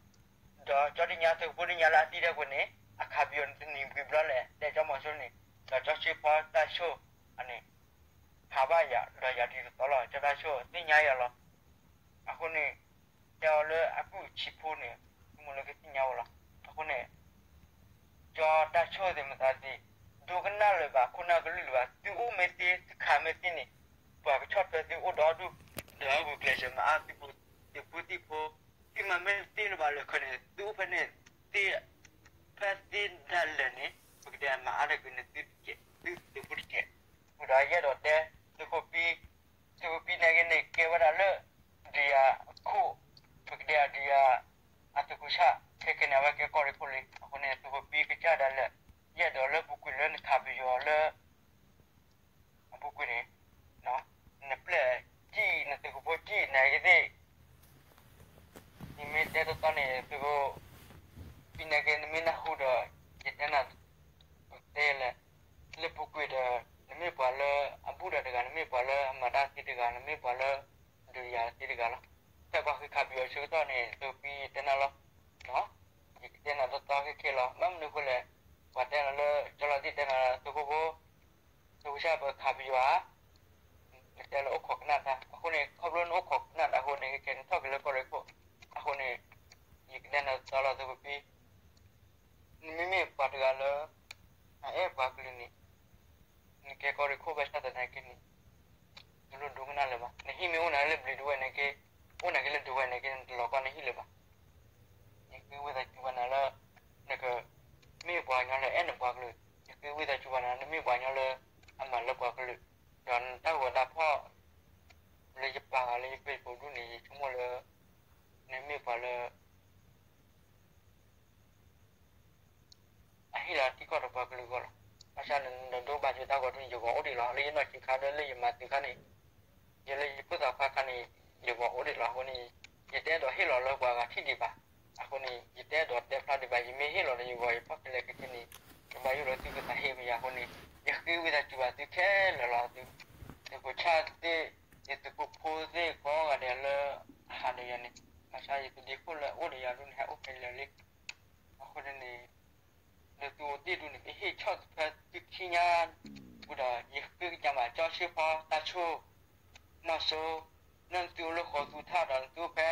ဒီးကၠီဒ်ညါသုးဖိဒ်ညါလၢအသံတၢ်ကွံာ်န့ၣ် အခးပယီၤန့ၣ်တနံၤပှဲၤဘျီလဲၣ် တဲကၠီမီၤစိန့ၣ်, ဒီးကၠီဆ့ဖီတၢ်ဆိၣ်အန့ၣ် ဟးဘၣ်ယၤ ဒီးယၤဒ်သိးသိးလီၤ ကၠီတၢ်ဆိၣ်သ့ၣ်ညါယၤလီၤ. အဃိန့ၣ် တဲအီၤလၢအကုၢ်ဆံးဖိန့ၣ် မ့ၢ်လၢကသ့ၣ်ညါဝဲလီၤ. အဃိန့ၣ် ကၠီတၢ်ဆိၣ်သ့ၣ်မသးသ့ၣ် ဒိကနၣ်လၢၤဘၣ် ခိၣ်နၢ်ကလုၢ်လၢၤဘၣ် သုအိၣ်မ့ၢ်သ့ သုခးမ့ၢ်သ့န့ၣ် ပှၤကဆီၣ်ထွဲသုအိၣ်ဒီဒူၣ်, ဒီးဂုာ်ကျဲးစၢးမၤအါသုဖိသံၣ်ဖိ, သုမၤမ့ၢ်တသ့လၢၤဘၣ်လၢခီန့ၣ် သုအိၣ်ဖဲန့ၣ်သ့, ဖဲသ့ဒၣ်လဲာ်န့ၣ် ပကတဲမၤအါတက့ၢ်န့ၣ် သုသုးဖိတကဲး, ဃုာ်ဒီးယအဲၣ်ဒိးတဲ သုးခိၣ်ပံ သုးခိၣ်ပံန့ၣ်က့န့ၣ် ကဲဝဲဒၣ်လၢ ဒုးယၤအခိၣ်, ပကတဲဒုးယၤ အသုးခိၣ်ဆၣ် ခဲကနံၣ်အဝဲကဲကီၢ်ရ့ၣ်ခိၣ်လံ. အဃိန့ၣ် သုးခိၣ်ပံကစၢ်ဒၣ်လဲာ် ယအဲၣ်ဒိးလၢပူၤကွံာ်လၢနခးပယီၤလၢ အပူၤကွံာ်န့ၣ် နပျဲၢ်စံၣ် နသုးခိၣ်ဖိစံၣ် နကသ့ၣ် နမ့ၢ်တဲတီတီန့ၣ် သုးခိၣ်ပံန့ၣ်က့ နမ့ၢ်နၢ်ဟူဒီး ယတဲနၤ တဲလဲၣ်, လၢပူၤကွံာ်ဒီး နမ့ၢ်ပှၤလၢအဘူၣ်ဒီးတဂၤ နမ့ၢ်ပှၤလၢအမၤတၢ်သ့တဂၤ နမ့ၢ်ပှၤလၢ ဒုးယၤသ့တဂၤလီၤ. ဖဲပှၤဃ့ခးပယီၤဆၢကတီၢ်န့ၣ် သုးခိၣ်ပံတဲနၤလီၤ. ယကတဲနၤတီတီခဲခဲလီၤ. ဘၣ်မနုၤအဃိလဲၣ်, ပှၤတဲနၤလၢ ကၠီလီၤတံၢ်တဲနၤ သုးခိၣ်ဖိ သုးခိၣ်ဆၣ်ပခးပယီၤဧါ, နတဲလၢအိၣ်ခိးကနၣ်တၢ် အဃိန့ၣ် ခီဖျိနအိၣ်ခိးကနၣ်တၢ်အဃိန့ၣ် ကဲနထီၣ်က့ၤလၢကီၢ်ရ့ၣ်ခိၣ်, အဃိန့ၣ် ယကတဲနၤတီတီလီၤ သုးခိၣ်ပံ နမ့မ့ၢ်ပှၤတဂၤလၢ အအဲၣ်ပှၤကလုာ်န့ၣ် နကဲကီၢ်ရ့ၣ်ခိၣ်ဘၣ်ဆၣ်သနာ်က့န့ၣ် နလိၣ်ဒိကနၣ်လၢၤဘၣ်. နဟံၣ်မ့ၢ်အိၣ်နၤလၢဘျံးဒဝဲၢ်န့ၣ်က့, အိၣ်နၤက့လၢဒဝဲၢ်န့ၣ်က့ နတလီၤကီၢ်နဟံၣ်လၢၤဘၣ်. ယဃ့ဝံသးစူၤဘၣ်နၤလၢ နကမ့ၢ်ပှၤကညီလၢအဲၣ်နပှၤကလုာ်, ယဃ့ဝံသးစူၤဘၣ်နၤ နမ့ၢ်ပှၤကညီလၢအမၤလၢပှၤကလုာ်, ဒီးနတၢ်ဂီၤတၢ်ဖီၣ် လၢယပာ်ဃာ်လၢယ Facebook ဒူၣ်န့ၣ် ယဆိကမိၣ်လၢ နမ့ၢ်ပှၤလၢ အဟ့ၣ်လီၤထံကီၢ်ဒီးပှၤကလုာ်အဂီၢ်လီၤ. ဘၣ်ဆၣ်နဒိးဘၣ်က့ၤတၢ်ဂီၤဒ်န့ၣ် ယဂီၤအိၣ်ဒံးလီၤ. လၢယနီၢ်ဆံးခါဒီးလၢယမၤသုးခါန့ၣ်, ယလၢယဖိသၣ်ခွါခါန့ၣ် ယဂီၢ်အိၣ်ဒံးလီၤအဃိန့ၣ်, ယတအဲၣ်ဒိးဟ့ၣ်လီၤလၢပှၤဂၤထံၣ်ဒံးဘၣ်. အဃိန့ၣ် ယတအဲၣ်ဒိးတဲဖျါဒံးဘၣ်, ယမ့ၢ်ဟ့ၣ်လီၤဒီးယဂီၢ်ယဖီၣ်ခဲလၢာ်ခဲဆ့န့ၣ်, ကဘၣ်ယိၣ်လၢသုကသးဟ့မယၤအဃိန့ၣ်, ယဃ့ဝံသးစူၤဘၣ်သုခဲလၢာ်လီၤ. သုးခိၣ်ဆၣ်သ့ၣ်, ယသုးခိၣ်ဖိသ့ၣ်ကိးဂၤဒဲးလၢအဟးဒီးယၤန့ၣ်, ဘၣ်ဆၣ်ယသုးဒ့ခိၣ်လၢအအိၣ်ဒီးယၤဒၣ်န့ၣ် ဟဲအိၣ်ဖဲလၢာ်လံ. အဃိန့ၣ် လၢသုအိၣ်တ့ၢ်ဒူၣ်န့ၣ် ကဟ့ၣ်ဆီၣ်သထွဲသုခံညါ, ဝံၤဒီးယဃ့ကညးဘၣ်ကၠီဆ့ဖီတၢ်ဆိၣ်, မီၤစိ, နသုအိၣ်လၢဃီသူထၣ်ဒီးသုအိၣ်ဖဲ,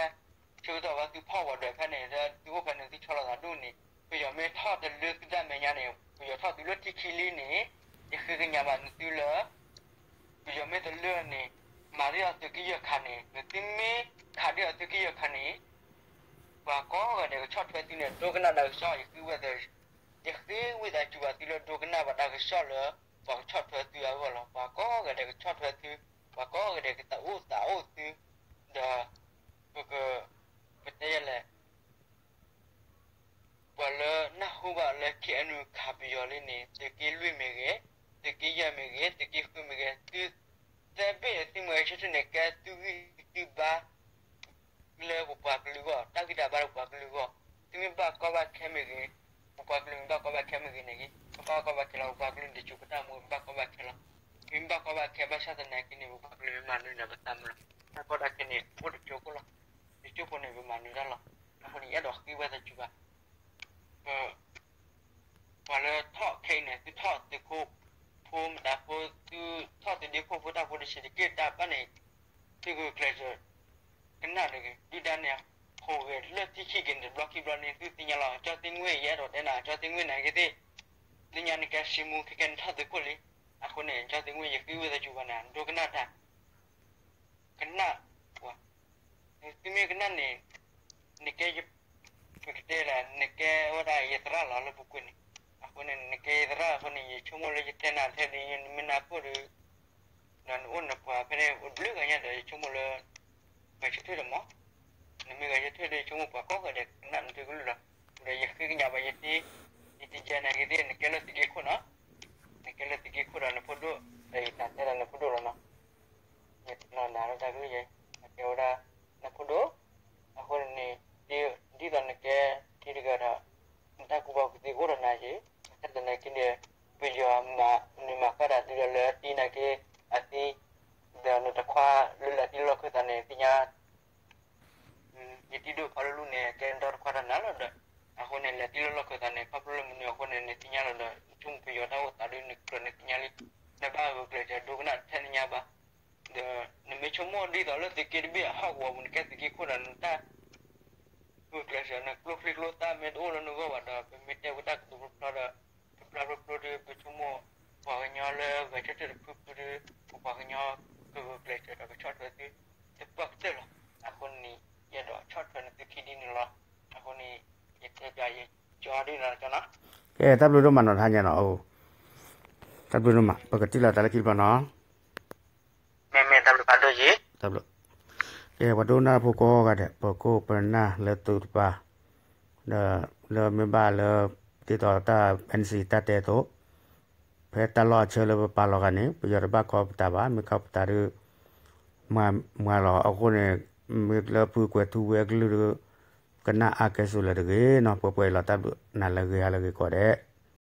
ဆၢကတီၢ်ဘၣ်သုဖီၣ်ဝဲၤဒၢးဖဲန့ၣ် ဒီးသုအိၣ်ဖဲန့ၣ်သုဆီလီၤသးဒူၣ်န့ၣ်, ပယီၤမ့ၢ်ထီၣ်တလၢသုတၢ်မဲာ်ညါန့ၣ် ပယီၤထီၣ်သုလၢထံခံလံန့ၣ်, ယဃ့ကညးဘၣ်နသုလၢ ပယီၤမ့ၢ်တလၢန့ၣ်, မၤဒ်အီၤသုးက့ယဲၢ်ခါန့ၣ်, နသုမ့ၢ်ခးဒ်အီၤသုးက့ယဲၢ်ခါန့ၣ်, ပှၤကိးဂၤဒဲးကဆီၣ်ထွဲသုန့ၣ် ဒိကနၣ်တၢ်ကစီၣ်, ယဃ့ဝံသးစူၤဘၣ်သုလၢဒိကနၣ်ဘၣ်တၢ်ကစီၣ်လၢ ပှၤကဆီၣ်ထွဲသုအဂီၢ်လီၤ. ပှၤကိးဂၤဒဲးကဆီၣ်ထွဲသု, ပှၤကိးဂၤဒဲးကသးအိၣ်သးအိၣ်သု, ဒီး ပက, ပတဲယဲလဲၣ် ပှၤလၢနၢ်ဟူဘၣ်လၢ ခ့ၣ်အဲၣ်ယူၣ် ခးပယီၤလံန့ၣ် သုးက့လွံၢ်မ့ၢ်ဂ့ၤ, သုးက့ယဲၢ်မ့ၢ်ဂ့ၤ, သုးက့ဃုမ့ၢ်ဂ့ၤ, သုသၢဘ့ၣ်န့ၣ် သုမ့ၢ်ဂဲၤဆၢထၢၣ်န့ၣ် ကဲသုဂံၢ်သုဘါ လၢပပှၤကလုာ်အဂီၢ်, တၢ်ဂံၢ်တၢ်ဘါလၢပပှၤကလုာ်အဂီၢ်, သုမ့ၢ်ဘၣ်ကီဘၣ်ခဲမ့ၢ်ဂ့ၤ, ပပှၤကလုာ်မ့ၢ်ဘၣ်ကီဘၣ်ခဲမ့ၢ်ဂ့ၤန့ၣ်ဂ့ၤ, ပဘၣ်ကီဘၣ်ခဲလီၤ. ပပှၤကလုာ်န့ၣ် တစိၤပတၢ်မူ ပဘၣ်ကီဘၣ်ခဲလီၤ. မ့ၢ်ဘၣ်ကီဘၣ်ခဲ ဘၣ်ဆၣ်သနာ်က့န့ၣ် ပပှၤကလုာ်မ့ၢ်မၤနၢၤဒီးပသးမုာ်လီၤ. တၢ်ကီတၢ်ခဲန့ၣ် အိၣ်တစိၢ်ဖိလီၤ. တစိၢ်ဖိန့ၣ် ပမၤနၢၤတၢ်လီၤ. အဃိန့ၣ် ယအဲၣ်ဒိးဃ့ဝံသးစူၤဘၣ် ပ ပှၤလၢထီၣ်ခဲအံၤန့ၣ် သုထီၣ်သုးခိၣ်ဖိမတၤဖိ, သုထီၣ်သုးဒ့ခိၣ်ဖိတၢ်ဖိတဆံးတက့ၢ်တၢ်ဘၣ်န့ၣ်, သုဂုာ်ကျဲးစၢး ကနၣ်တဂ့ၤ, ဒုၣ်ဒါန့ၣ် ဟူးဂဲၤလၢထံခံက့ၤန့ၣ် တဘျီခံဘျီန့ၣ် သုသ့ၣ်ညါလီၤ. ကၠီသ့ၣ်ငွေ့ ယအဲၣ်ဒိးတဲနၤ ကၠီသ့ၣ်ငွေ့န့ၣ်က့ၤသ့ၣ်, သ့ၣ်ညါနကဲစံမူ ခဲကဲနထီၣ်သုးခိၣ်လံ. အဃိန့ၣ် ကၠီသ့ၣ်ငွေ့ ယဃ့ဝံသးစူၤဘၣ်နၤ ဒိကနၣ်တၢ် ကနၣ်ပှၤ, သုမ့ၢ်ကနၣ်န့ၣ်, နကဲ, ပကတဲလၢ နကဲဝဲဒၣ်ယသရၣ်လီၤလၢပူၤကွံာ်န့ၣ်, အဃိန့ၣ် နကဲယသရၣ်အဃိန့ၣ် ယဆိကမိၣ်လၢယတဲနၤထဲဒ် နမ့ၢ်နၢ်ပၢၢ်ဒီး, ဒီးနအိၣ်နပှၤဖဲန့ၣ် အိၣ်ဘျုးဂၤညါဒီး ယဆိကမိၣ်လၢ ဂဲၤဆၢထၢၣ်ဒီးမး, နမ့ၢ်ဂဲၤဆၢထၢၣ်ဒီး ယဆိကမိၣ်ပှၤကိးဂၤဒဲးကနၣ်နသုကလုၢ်လီၤ. ဒီးယဃ့ကညးဘၣ်ယသ့, ယသ့ၣ်ညါနၤက့ၤသ့ၣ် နကဲလၢသုးက့ခိၣ်နီၤ, နကဲလၢသုးက့ခိၣ်ဒီးနဖိဒိၣ်, ဒီးယတၢ်တဲဒီးနဖိဒိၣ်လီၤနီၤ. ယတနီၤနၤလၢတၢ်ကလုၢ်ယဲ, အကဲဝဲဒၣ် နဖိဒိၣ်, အဃိန့ၣ် ဒ်သိးနကဲထံတဂၤဒီး နတၢ်ကူၣ်ဘၣ်ကူၣ်သ့အိၣ်ဒီးနၤက့ၤ, ဘၣ်ဆၣ်သနာ်က့ဒီး ပယီၤမၤနၢၤမၤဃၣ်တၢ်သုဒီးလၢအသံနာ်က့, အသံ, ဒီးနတခွါလၢလဲၤသံလၢလီၢ်ခၢၣ်သးန့ၣ် သ့ၣ်ညါ ယတံၤဒိၣ်ဖီလၢလူန့ၣ် ကဲနဒီတခွါတၢ်နၤလီၤဒီး, အဃိန့ၣ် လဲၤသံလၢလီၢ်ခၢၣ်သးန့ၣ် ခီဖျိလၢမနုၤအဃိန့ၣ် နသ့ၣ်ညါလီၤဒီး နဆိကမိၣ်ပယီၤတၢ်အိၣ်သးဒ်နကြၢးနသ့ၣ်ညါလံ, နဘၣ်ဂုာ်ကျဲးစၢးဒိကနၣ်ထဲနညါဘၣ်, ဒီးနမ့ၢ်ဆိကမိၣ်ဒ်သိးလၢသုးက့တဘ့ၣ်အဟီၣ်ကဝီၤပူၤ နကဲသုးက့ခိၣ်ဒီး နတၢ် ဂုာ်ကျဲးစၢးန့ၣ် ကျိချံကျိသၣ်မ့ၢ်တအိၣ်လၢနဂီၢ်ဘၣ်ဒီး ပမ့ၢ်တဲဝဲတၢ်ကတိၤဖျိဖျိဒီး တဘျီဖျိဖျိဒီး ပဆိကမိၣ်ပှၤကညီလၢဂဲၤဆၢထၢၣ်တဖုဖုဒီး ပပှၤကညီကဂုာ်ကျဲးစၢးဒီးကဆီၣ်ထွဲသု တပှၢ်ကတၢၢ်လီၤ. အဃိန့ၣ် ယအဲၣ်ဒိးဆီၣ်ထွဲနသုခံဒ်န့ၣ်လီၤ. အဃိန့ၣ် ယတဲပျးယကၠီဒ်န့ၣ်လီၤနီၤ. ကဲ တၢ်ဘျုးဒိၣ်မးနီၤ တဟါညါနီၤ, တၢ်ဘျုးဒိၣ်မး ပကထံၣ်လိာ်သးလၢခံတဘျီနီၤ. မ့မ့ၢ်တၢ်ဘျုးဖးဒိၣ်ယံၤ တၢ်ဘျုး, ကဲ ပှၤဒိကနၣ်တၢ်ဖိကိးဂၤဒဲး ပခိၣ်ပနၢ်လၢသုတပၤ, ဒီးလၢမ့ၢ်ဘၣ်လၢ ဒ်သိးတၢ် NCA တၢ်တဲအသိး, ဖဲတၢ်လီၢ်အဆၢလၢပပာ်လီၤဂာ်န့ၣ် ပယီၤတဘၣ်ခီပတာ်ဘၣ်, မ့ၢ်ခီပတာ်ဒီး မၤလီၤ. အဃိန့ၣ် မ့ၢ်လၢဖုကွဲးထူဝဲကလုၢ်ဒီး ကနၣ်အါကဲၣ်ဆိးလၢၤတဂ့ၤနီၤ. ပှဲၤပှဲၤလီၤ တၢ်ဘျုးနၤလၢဂ့ၤ ဟါလၢဂ့ၤကိးဂၤဒဲး.